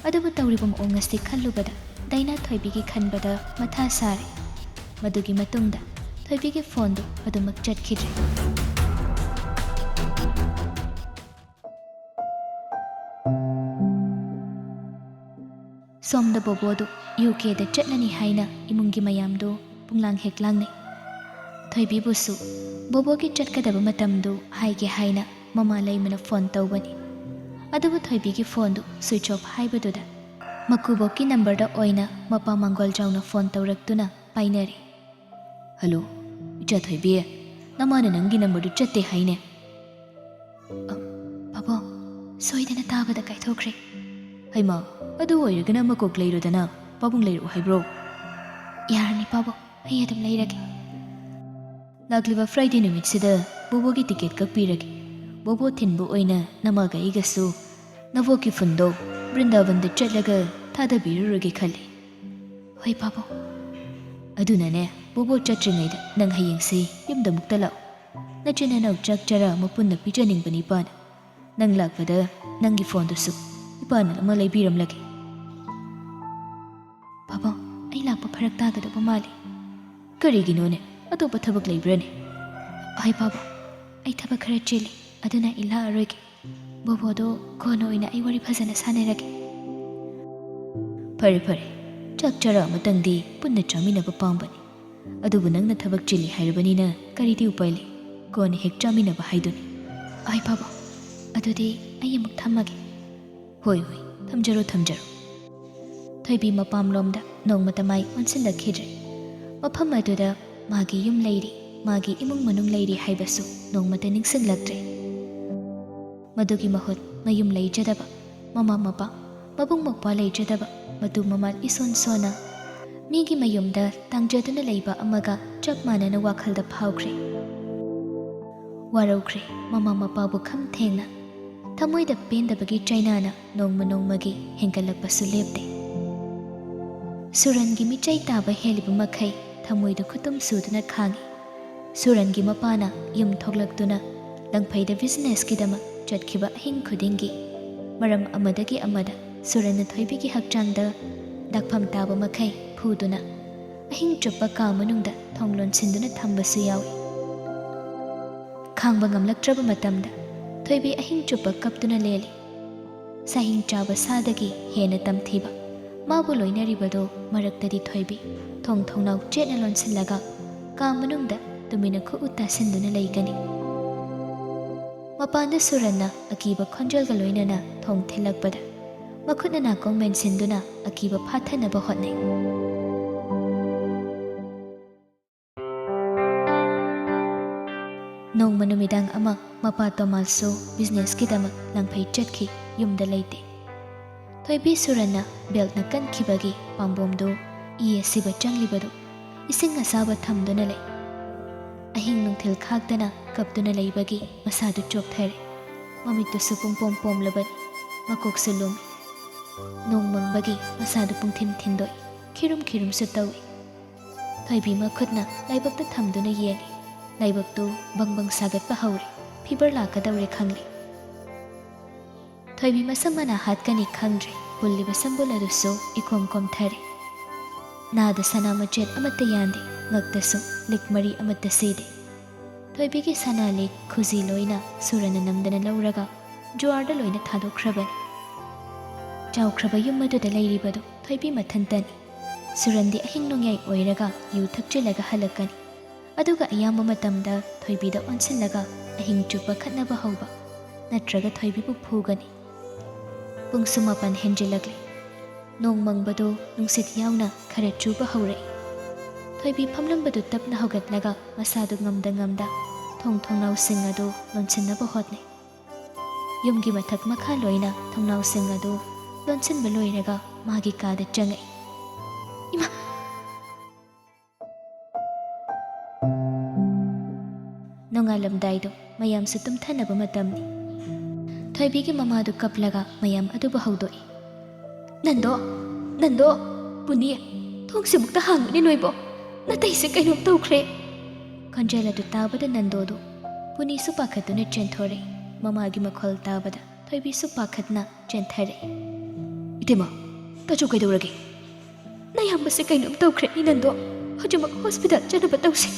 ꯑꯗꯨꯕꯨ ꯇꯧꯔꯤꯕ ꯃꯑꯣꯡ ꯑꯁꯤ ꯈꯜꯂꯨꯕꯗ ꯗꯥꯏꯅꯥ ꯊꯣꯏꯕꯤꯒꯤ ꯈꯟꯕꯗ ꯃꯊꯥ ꯁꯥꯔꯦ꯫ ꯃꯗꯨꯒꯤ ꯃꯇꯨꯡꯗ ꯊꯣꯏꯕꯤꯒꯤ ꯐꯣꯟꯗꯨ ꯑꯗꯨꯃꯛ ꯆꯠꯈꯤꯗ꯭ꯔꯦ꯫ ꯁꯣꯝꯗ ꯕꯣꯕꯣꯗꯨ ꯌꯨ ꯀꯦꯗ ꯆꯠꯂꯅꯤ ꯍꯥꯏꯅ ꯏꯃꯨꯡꯒꯤ ꯃꯌꯥꯝꯗꯨ ꯄꯨꯡꯂꯥꯡ ꯍꯦꯛ ꯂꯥꯡꯅꯩ꯫ ꯊꯣꯏꯕꯤꯕꯨꯁꯨ ꯕꯣꯕꯣꯒꯤ ꯆꯠꯀꯗꯕ ꯃꯇꯝꯗꯨ ꯍꯥꯏꯒꯦ ꯍꯥꯏꯅ ꯃꯃꯥ ꯂꯩꯃꯅ ꯐꯣꯟ ꯇꯧꯕꯅꯤ꯫ ꯑꯗꯨꯕꯨ ꯊꯣꯏꯕꯤꯒꯤ ꯐꯣꯟꯗꯨ switch off ꯍꯥꯏꯕꯗꯨꯗ ꯃꯀꯨꯕꯣꯛꯀꯤ ꯅꯝꯕꯔꯗ ꯑꯣꯏꯅ ꯃꯄꯥ ꯃꯪꯒꯣꯜꯖꯥꯎꯅ ꯐꯣꯟ ꯇꯧꯔꯛꯇꯨꯅ ꯄꯥꯏꯅꯔꯦ꯫ "ꯍꯜꯂꯣ, ꯏꯆꯥ ꯊꯣꯏꯕꯤ, ꯅꯃꯥꯅ ꯅꯪꯒꯤ ꯅꯝꯕꯔꯗꯨ ꯆꯠꯇꯦ ꯍꯥꯏꯅꯦ꯫" "ꯑ, ꯄꯥꯕꯨꯡ, ꯁꯣꯏꯗꯅ ꯇꯥꯕꯗ ꯀꯥꯏꯊꯣꯛꯈ꯭ꯔꯦ꯫" "ꯍꯩꯃꯥ, ꯑꯗꯨ ꯑꯣꯏꯔꯒꯅ ꯃꯀꯣꯛ ꯂꯩꯔꯣꯗꯅ, ꯄꯥꯕꯨꯡ ꯂꯩꯔꯛꯎ ꯍꯥꯏꯕ꯭ꯔꯣ?" "ꯌꯥꯔꯅꯤ ꯄꯥꯕꯨꯡ, ꯑꯩ ꯑꯗꯨꯝ ꯂꯩꯔꯒꯦ꯫" "ꯂꯥꯛꯂꯤꯕ Friday ꯅꯨꯃꯤꯠꯁꯤꯗ ꯕꯣꯕꯣꯒꯤ ꯇꯤꯀꯦꯠ ꯀꯛꯄꯤꯔꯒꯦ꯫ ꯕꯣꯕꯣ ꯊꯤꯟꯕ ꯑꯣꯏꯅ ꯅꯃꯥꯒ ꯑꯩꯒꯁꯨ ꯅꯕꯣꯛꯀꯤ ꯐꯨꯟꯗꯣ ꯕ꯭ꯔꯤꯟꯗꯥꯕꯟꯗ ꯆꯠꯂꯒ ꯊꯥꯗꯕꯤꯔꯨꯔꯒꯦ ꯈꯜꯂꯤ꯫" "ꯍꯣꯏ ꯄꯥꯕꯨꯡ꯫" "ꯑꯗꯨꯅꯅꯦ, ꯕꯣꯕꯣ ꯆꯠꯇ꯭ꯔꯤꯉꯩꯗ ꯅꯪ ꯍꯌꯦꯡꯁꯤ ꯌꯨꯝꯗ ꯑꯃꯨꯛꯇ ꯂꯥꯛꯑꯣ꯫ ꯅꯆꯤꯟ ꯅꯅꯥꯎ ꯆꯥꯛ ꯆꯔꯥ ꯑꯃ ꯄꯨꯟꯅ ꯄꯤꯖꯅꯤꯡꯕꯅꯤ ꯏꯄꯥꯅ꯫ ꯅꯪ ꯂꯥꯛꯄꯗ ꯅꯪꯒꯤ ꯐꯣꯟꯗꯨꯁꯨ ꯏꯄꯥꯅ ꯑꯃ ꯂꯩꯕꯤꯔꯝꯂꯒꯦ꯫" "ꯄꯥꯕꯨꯡ, ꯑꯩ ꯂꯥꯛꯄ ꯐꯔꯛ ꯇꯥꯒꯗꯕ ꯃꯥꯜꯂꯤ꯫" "ꯀꯔꯤꯒꯤꯅꯣꯅꯦ? ꯑꯇꯣꯞꯄ ꯊꯕꯛ ꯂꯩꯕ꯭ꯔꯥꯅꯦ?" "ꯍꯣꯏ ꯄꯥꯕꯨꯡ, ꯑꯩ ꯊꯕꯛ ꯈꯔ ꯆꯤꯜꯂꯤ, ꯑꯗꯨꯅ ꯑꯩ ꯂꯥꯛꯑꯔꯣꯏꯒꯦ꯫ ꯕꯣꯕꯣꯗꯣ ꯀꯣꯟꯅ ꯑꯣꯏꯅ ꯑꯩ ꯋꯥꯔꯤ ꯐꯖꯅ ꯁꯥꯟꯅꯔꯒꯦ꯫" "ꯐꯔꯦ ꯐꯔꯦ, ꯆꯥꯛ ꯆꯔꯥ ꯑꯃꯇꯪꯗꯤ ꯄꯨꯟꯅ ꯆꯥꯃꯤꯟꯅꯕ ꯄꯥꯝꯕꯅꯤ꯫ ꯑꯗꯨꯕꯨ ꯅꯪꯅ ꯊꯕꯛ ꯆꯤꯜꯂꯤ ꯍꯥꯏꯔꯕꯅꯤꯅ ꯀꯔꯤꯗꯤ ꯎꯄꯥꯏ ꯂꯩ? ꯀꯣꯟꯅ ꯍꯦꯛ ꯆꯥꯃꯤꯟꯅꯕ ꯍꯥꯏꯗꯨꯅꯤ꯫" "ꯍꯣꯏ ꯄꯥꯕꯨꯡ, ꯑꯗꯨꯗꯤ ꯑꯩ ꯑꯃꯨꯛ ꯊꯝꯃꯒꯦ꯫" "ꯍꯣꯏ ꯍꯣꯏ, ꯊꯝꯖꯔꯣ ꯊꯝꯖꯔꯣ꯫" ꯊꯣꯏꯕꯤ ꯃꯄꯥꯝꯂꯣꯝꯗ ꯅꯣꯡꯃꯇ ꯃꯥꯏ ꯑꯣꯟꯁꯤꯜꯂꯛꯈꯤꯗ꯭ꯔꯦ꯫ ꯃꯐꯝ ꯑꯗꯨꯗ ꯃꯥꯒꯤ ꯌꯨꯝ ꯂꯩꯔꯤ, ꯃꯥꯒꯤ ꯏꯃꯨꯡ ꯃꯅꯨꯡ ꯂꯩꯔꯤ ꯍꯥꯏꯕꯁꯨ ꯅꯣꯡꯃꯇ ꯅꯤꯡꯁꯤꯡꯂꯛꯇ꯭ꯔꯦ꯫ ꯃꯗꯨꯒꯤ ꯃꯍꯨꯠ ꯃꯌꯨꯝ ꯂꯩꯖꯗꯕ, ꯃꯃꯥ ꯃꯄꯥ, ꯃꯕꯨꯡ ꯃꯧꯄ꯭ꯋꯥ ꯂꯩꯖꯗꯕ, ꯃꯇꯨ ꯃꯃꯥꯜ ꯏꯁꯣꯟ ꯁꯣꯟꯅ ꯃꯤꯒꯤ ꯃꯌꯨꯝꯗ ꯇꯥꯡꯖꯗꯨꯅ ꯂꯩꯕ ꯑꯃꯒ ꯆꯞ ꯃꯥꯟꯅꯅ ꯋꯥꯈꯜꯗ ꯐꯥꯎꯈ꯭ꯔꯦ꯫ ꯋꯥꯔꯧꯈ꯭ꯔꯦ ꯃꯃꯥ ꯃꯄꯥꯕꯨ ꯈꯝ ꯊꯦꯡꯅ꯫ ꯊꯃꯣꯏꯗ ꯄꯦꯟꯗꯕꯒꯤ ꯆꯩꯅꯥꯅ ꯅꯣꯡꯃ ꯅꯣꯡꯃꯒꯤ ꯍꯦꯟꯒꯠꯂꯛꯄꯁꯨ ꯂꯦꯞꯇꯦ꯫ ꯁꯨꯔꯟꯒꯤ ꯃꯤꯆꯩ ꯇꯥꯕ ꯍꯦꯜꯂꯤꯕ ꯃꯈꯩ ꯊꯃꯣꯏꯗ ꯈꯨꯇꯨꯝ ꯁꯨꯗꯨꯅ ꯈꯥꯡꯉꯤ꯫ ꯁꯨꯔꯟꯒꯤ ꯃꯄꯥꯅ ꯌꯨꯝ ꯊꯣꯛꯂꯛꯇꯨꯅ ꯂꯪꯐꯩꯗ ꯕꯤꯖꯤꯅꯦꯁꯀꯤꯗꯃꯛ ꯆꯠꯈꯤꯕ ꯑꯍꯤꯡ ꯈꯨꯗꯤꯡꯒꯤ ꯃꯔꯝ ꯑꯃꯗꯒꯤ ꯑꯃꯗ ꯁꯨꯔꯟꯅ ꯊꯣꯏꯕꯤꯒꯤ ꯍꯛꯆꯥꯡꯗ ꯗꯥꯛꯐꯝ ꯇꯥꯕ ꯃꯈꯩ ꯐꯨꯗꯨꯅ ꯑꯍꯤꯡ ꯆꯨꯞꯄ ꯀꯥ ꯃꯅꯨꯡꯗ ꯊꯣꯡ ꯂꯣꯟꯁꯤꯟꯗꯨꯅ ꯊꯝꯕꯁꯨ ꯌꯥꯎꯏ꯫ ꯈꯥꯡꯕ ꯉꯝꯂꯛꯇ꯭ꯔꯕ ꯃꯇꯝꯗ ꯊꯣꯏꯕꯤ ꯑꯍꯤꯡ ꯆꯨꯞꯄ ꯀꯞꯇꯨꯅ ꯂꯦꯜꯂꯤ꯫ ꯁꯥꯍꯤꯡ ꯆꯥꯕ ꯁꯥꯗꯒꯤ ꯍꯦꯟꯅ ꯇꯝꯊꯤꯕ ꯃꯥꯕꯨ ꯂꯣꯏꯅꯔꯤꯕꯗꯣ ꯃꯔꯛꯇꯗꯤ ꯊꯣꯏꯕꯤ ꯊꯣꯡ ꯊꯣꯡꯅꯥꯎ ꯆꯦꯠꯅ ꯂꯣꯟꯁꯤꯜꯂꯒ ꯀꯥ ꯃꯅꯨꯡꯗ ꯇꯨꯃꯤꯟꯅ ꯈꯨꯠꯎ ꯇꯥꯁꯤꯟꯗꯨꯅ ꯂꯩꯒꯅꯤ꯫ ꯃꯄꯥꯟꯗ ꯁꯨꯔꯟꯅ ꯑꯀꯤꯕ ꯈꯣꯟꯖꯦꯜꯒ ꯂꯣꯏꯅꯅ ꯊꯣꯡ ꯊꯤꯜꯂꯛꯄꯗ ꯃꯈꯨꯠꯅ ꯅꯥꯀꯣꯡ ꯃꯦꯟꯁꯤꯟꯗꯨꯅ ꯑꯀꯤꯕ ꯐꯥꯊꯅꯕ ꯍꯣꯠꯅꯩ꯫ ꯅꯣꯡꯃ ꯅꯨꯃꯤꯗꯥꯡ ꯑꯃ ꯃꯄꯥ ꯇꯣꯃꯥꯁꯁꯨ ꯕꯤꯖꯤꯅꯦꯁꯀꯤꯗꯃꯛ ꯂꯥꯡꯐꯩ ꯆꯠꯈꯤ, ꯌꯨꯝꯗ ꯂꯩꯇꯦ꯫ ꯊꯣꯏꯕꯤ ꯁꯨꯔꯟꯅ ꯕꯦꯜꯠꯅ ꯀꯟꯈꯤꯕꯒꯤ ꯄꯥꯝꯕꯣꯝꯗꯨ ꯏ ꯑꯁꯤꯕ ꯆꯪꯂꯤꯕꯗꯨ ꯏꯁꯤꯡ ꯑꯁꯥꯕ ꯊꯝꯗꯨꯅ ꯂꯩ꯫ ꯑꯍꯤꯡ ꯅꯨꯡꯊꯤꯜ ꯈꯥꯛꯇꯅ ꯀꯞꯇꯨꯅ ꯂꯩꯕꯒꯤ ꯃꯁꯥꯗꯨ ꯆꯣꯛꯊꯔꯦ꯫ ꯃꯃꯤꯠꯇꯨꯁꯨ ꯄꯨꯡꯄꯣꯝ ꯄꯣꯝꯂꯕꯅꯤ꯫ ꯃꯀꯣꯛꯁꯨ ꯂꯨꯝꯃꯤ꯫ ꯅꯣꯡ ꯃꯪꯕꯒꯤ ꯃꯁꯥꯗꯨ ꯄꯨꯡꯊꯤꯟ ꯊꯤꯟꯗꯣꯛꯏ꯫ ꯈꯤꯔꯨꯝ ꯈꯤꯔꯨꯝꯁꯨ ꯇꯧꯏ꯫ ꯊꯣꯏꯕꯤ ꯃꯈꯨꯠꯅ ꯂꯥꯏꯕꯛꯇ ꯊꯝꯗꯨꯅ ꯌꯦꯡꯏ꯫ ꯂꯥꯏꯕꯛꯇꯨ ꯕꯪ ꯕꯪ ꯁꯥꯒꯠꯄ ꯍꯧꯔꯦ꯫ ꯐꯤꯚꯔ ꯂꯥꯛꯀꯗꯧꯔꯦ ꯈꯪꯂꯦ꯫ ꯊꯣꯏꯕꯤ ꯃꯁꯝ ꯃꯅꯥ ꯍꯥꯠꯀꯅꯤ ꯈꯪꯗ꯭ꯔꯦ꯫ ꯄꯨꯜꯂꯤꯕ ꯁꯝꯕꯨꯜ ꯑꯗꯨꯁꯨ ꯏꯀꯣꯝ ꯀꯣꯝꯊꯔꯦ꯫ ꯅꯥꯗ ꯁꯅꯥ ꯃꯆꯦꯠ ꯑꯃꯠꯇ ꯌꯥꯟꯗꯦ꯫ ꯉꯛꯇꯁꯨ ꯂꯤꯛ ꯃꯔꯤ ꯑꯃꯠꯇ ꯁꯤꯗꯦ꯫ ꯊꯣꯏꯕꯤꯒꯤ ꯁꯅꯥ ꯂꯤꯛ ꯈꯨꯖꯤ ꯂꯣꯏꯅ ꯁꯨꯔꯟꯅ ꯅꯝꯗꯅ ꯂꯧꯔꯒ ꯖꯨꯋꯥꯔꯗ ꯂꯣꯏꯅ ꯊꯥꯗꯣꯛꯈ꯭ꯔꯕꯅꯤ꯫ ꯆꯥꯎꯈ꯭ꯔꯕ ꯌꯨꯝ ꯑꯗꯨꯗ ꯂꯩꯔꯤꯕꯗꯨ ꯊꯣꯏꯕꯤ ꯃꯊꯟꯇꯅꯤ꯫ ꯁꯨꯔꯟꯗꯤ ꯑꯍꯤꯡ ꯅꯣꯡꯌꯥꯏ ꯑꯣꯏꯔꯒ ꯌꯨ ꯊꯛꯆꯤꯜꯂꯒ ꯍꯜꯂꯛꯀꯅꯤ꯫ ꯑꯗꯨꯒ ꯑꯌꯥꯝꯕ ꯃꯇꯝꯗ ꯊꯣꯏꯕꯤꯗ ꯑꯣꯟꯁꯤꯜꯂꯒ ꯑꯍꯤꯡ ꯆꯨꯞꯄ ꯈꯠꯅꯕ ꯍꯧꯕ, ꯅꯠꯇ꯭ꯔꯒ ꯊꯣꯏꯕꯤꯕꯨ ꯐꯨꯒꯅꯤ꯫ ꯄꯨꯡꯁꯨ ꯃꯥꯄꯟ ꯍꯦꯟꯖꯤꯜꯂꯛꯂꯦ꯫ ꯅꯣꯡ ꯃꯪꯕꯗꯨ ꯅꯨꯡꯁꯤꯠ ꯌꯥꯎꯅ ꯈꯔ ꯆꯨꯕ ꯍꯧꯔꯛꯏ꯫ ꯊꯣꯏꯕꯤ ꯐꯝꯂꯝꯕꯗꯨ ꯇꯞꯅ ꯍꯧꯒꯠꯂꯒ ꯃꯁꯥꯗꯨ ꯉꯝꯗ ꯉꯝꯗ ꯊꯣꯡ ꯊꯣꯡꯅꯥꯎꯁꯤꯡ ꯑꯗꯨ ꯂꯣꯟꯁꯤꯟꯅꯕ ꯍꯣꯠꯅꯩ꯫ ꯌꯨꯝꯒꯤ ꯃꯊꯛ ꯃꯈꯥ ꯂꯣꯏꯅ ꯊꯣꯡꯅꯥꯎꯁꯤꯡ ꯑꯗꯨ ꯂꯣꯟꯁꯤꯟꯕ ꯂꯣꯏꯔꯒ ꯃꯥꯒꯤ ꯀꯥꯗ ꯆꯪꯉꯛꯏ꯫ ꯏꯃꯥ! ꯅꯣꯡꯉꯥꯜꯂꯝꯗꯥꯏꯗꯣ ꯃꯌꯥꯝꯁꯨ ꯇꯨꯝꯊꯅꯕ ꯃꯇꯝꯅꯤ꯫ ꯊꯣꯏꯕꯤꯒꯤ ꯃꯃꯥꯗꯨ ꯀꯞꯂꯒ ꯃꯌꯥꯝ ꯑꯗꯨꯕꯨ ꯍꯧꯗꯣꯛꯏ꯫ "ꯅꯟꯗꯣ! ꯅꯟꯗꯣ! ꯄꯨꯅꯤ! ꯊꯣꯡꯁꯤꯃꯨꯛꯇ ꯍꯥꯡꯉꯨꯅꯦ ꯅꯣꯏꯕꯣ! ꯅꯇꯩꯁꯦ ꯀꯩꯅꯣꯝ ꯇꯧꯈ꯭ꯔꯦ!" ꯈꯣꯟꯖꯦꯜ ꯑꯗꯨ ꯇꯥꯕꯗ ꯅꯟꯗꯣꯗꯨ ꯄꯨꯅꯤꯁꯨ ꯄꯥꯈꯠꯇꯨꯅ ꯆꯦꯟꯊꯣꯔꯛꯏ꯫ ꯃꯃꯥꯒꯤ ꯃꯈꯣꯜ ꯇꯥꯕꯗ ꯊꯣꯏꯕꯤꯁꯨ ꯄꯥꯈꯠꯅ ꯆꯦꯟꯊꯔꯛꯏ꯫ "ꯏꯇꯩꯃ, ꯇꯥꯆꯧ ꯀꯩꯗꯧꯔꯒꯦ?" "ꯅꯌꯥꯝꯕꯁꯦ ꯀꯩꯅꯣꯝ ꯇꯧꯈ꯭ꯔꯦ ꯅꯟꯗꯣ꯫ ꯍꯧꯖꯤꯛꯃꯛ ꯍꯣꯁꯄꯤꯇꯥꯜ ꯆꯠꯅꯕ ꯇꯧꯁꯤ꯫"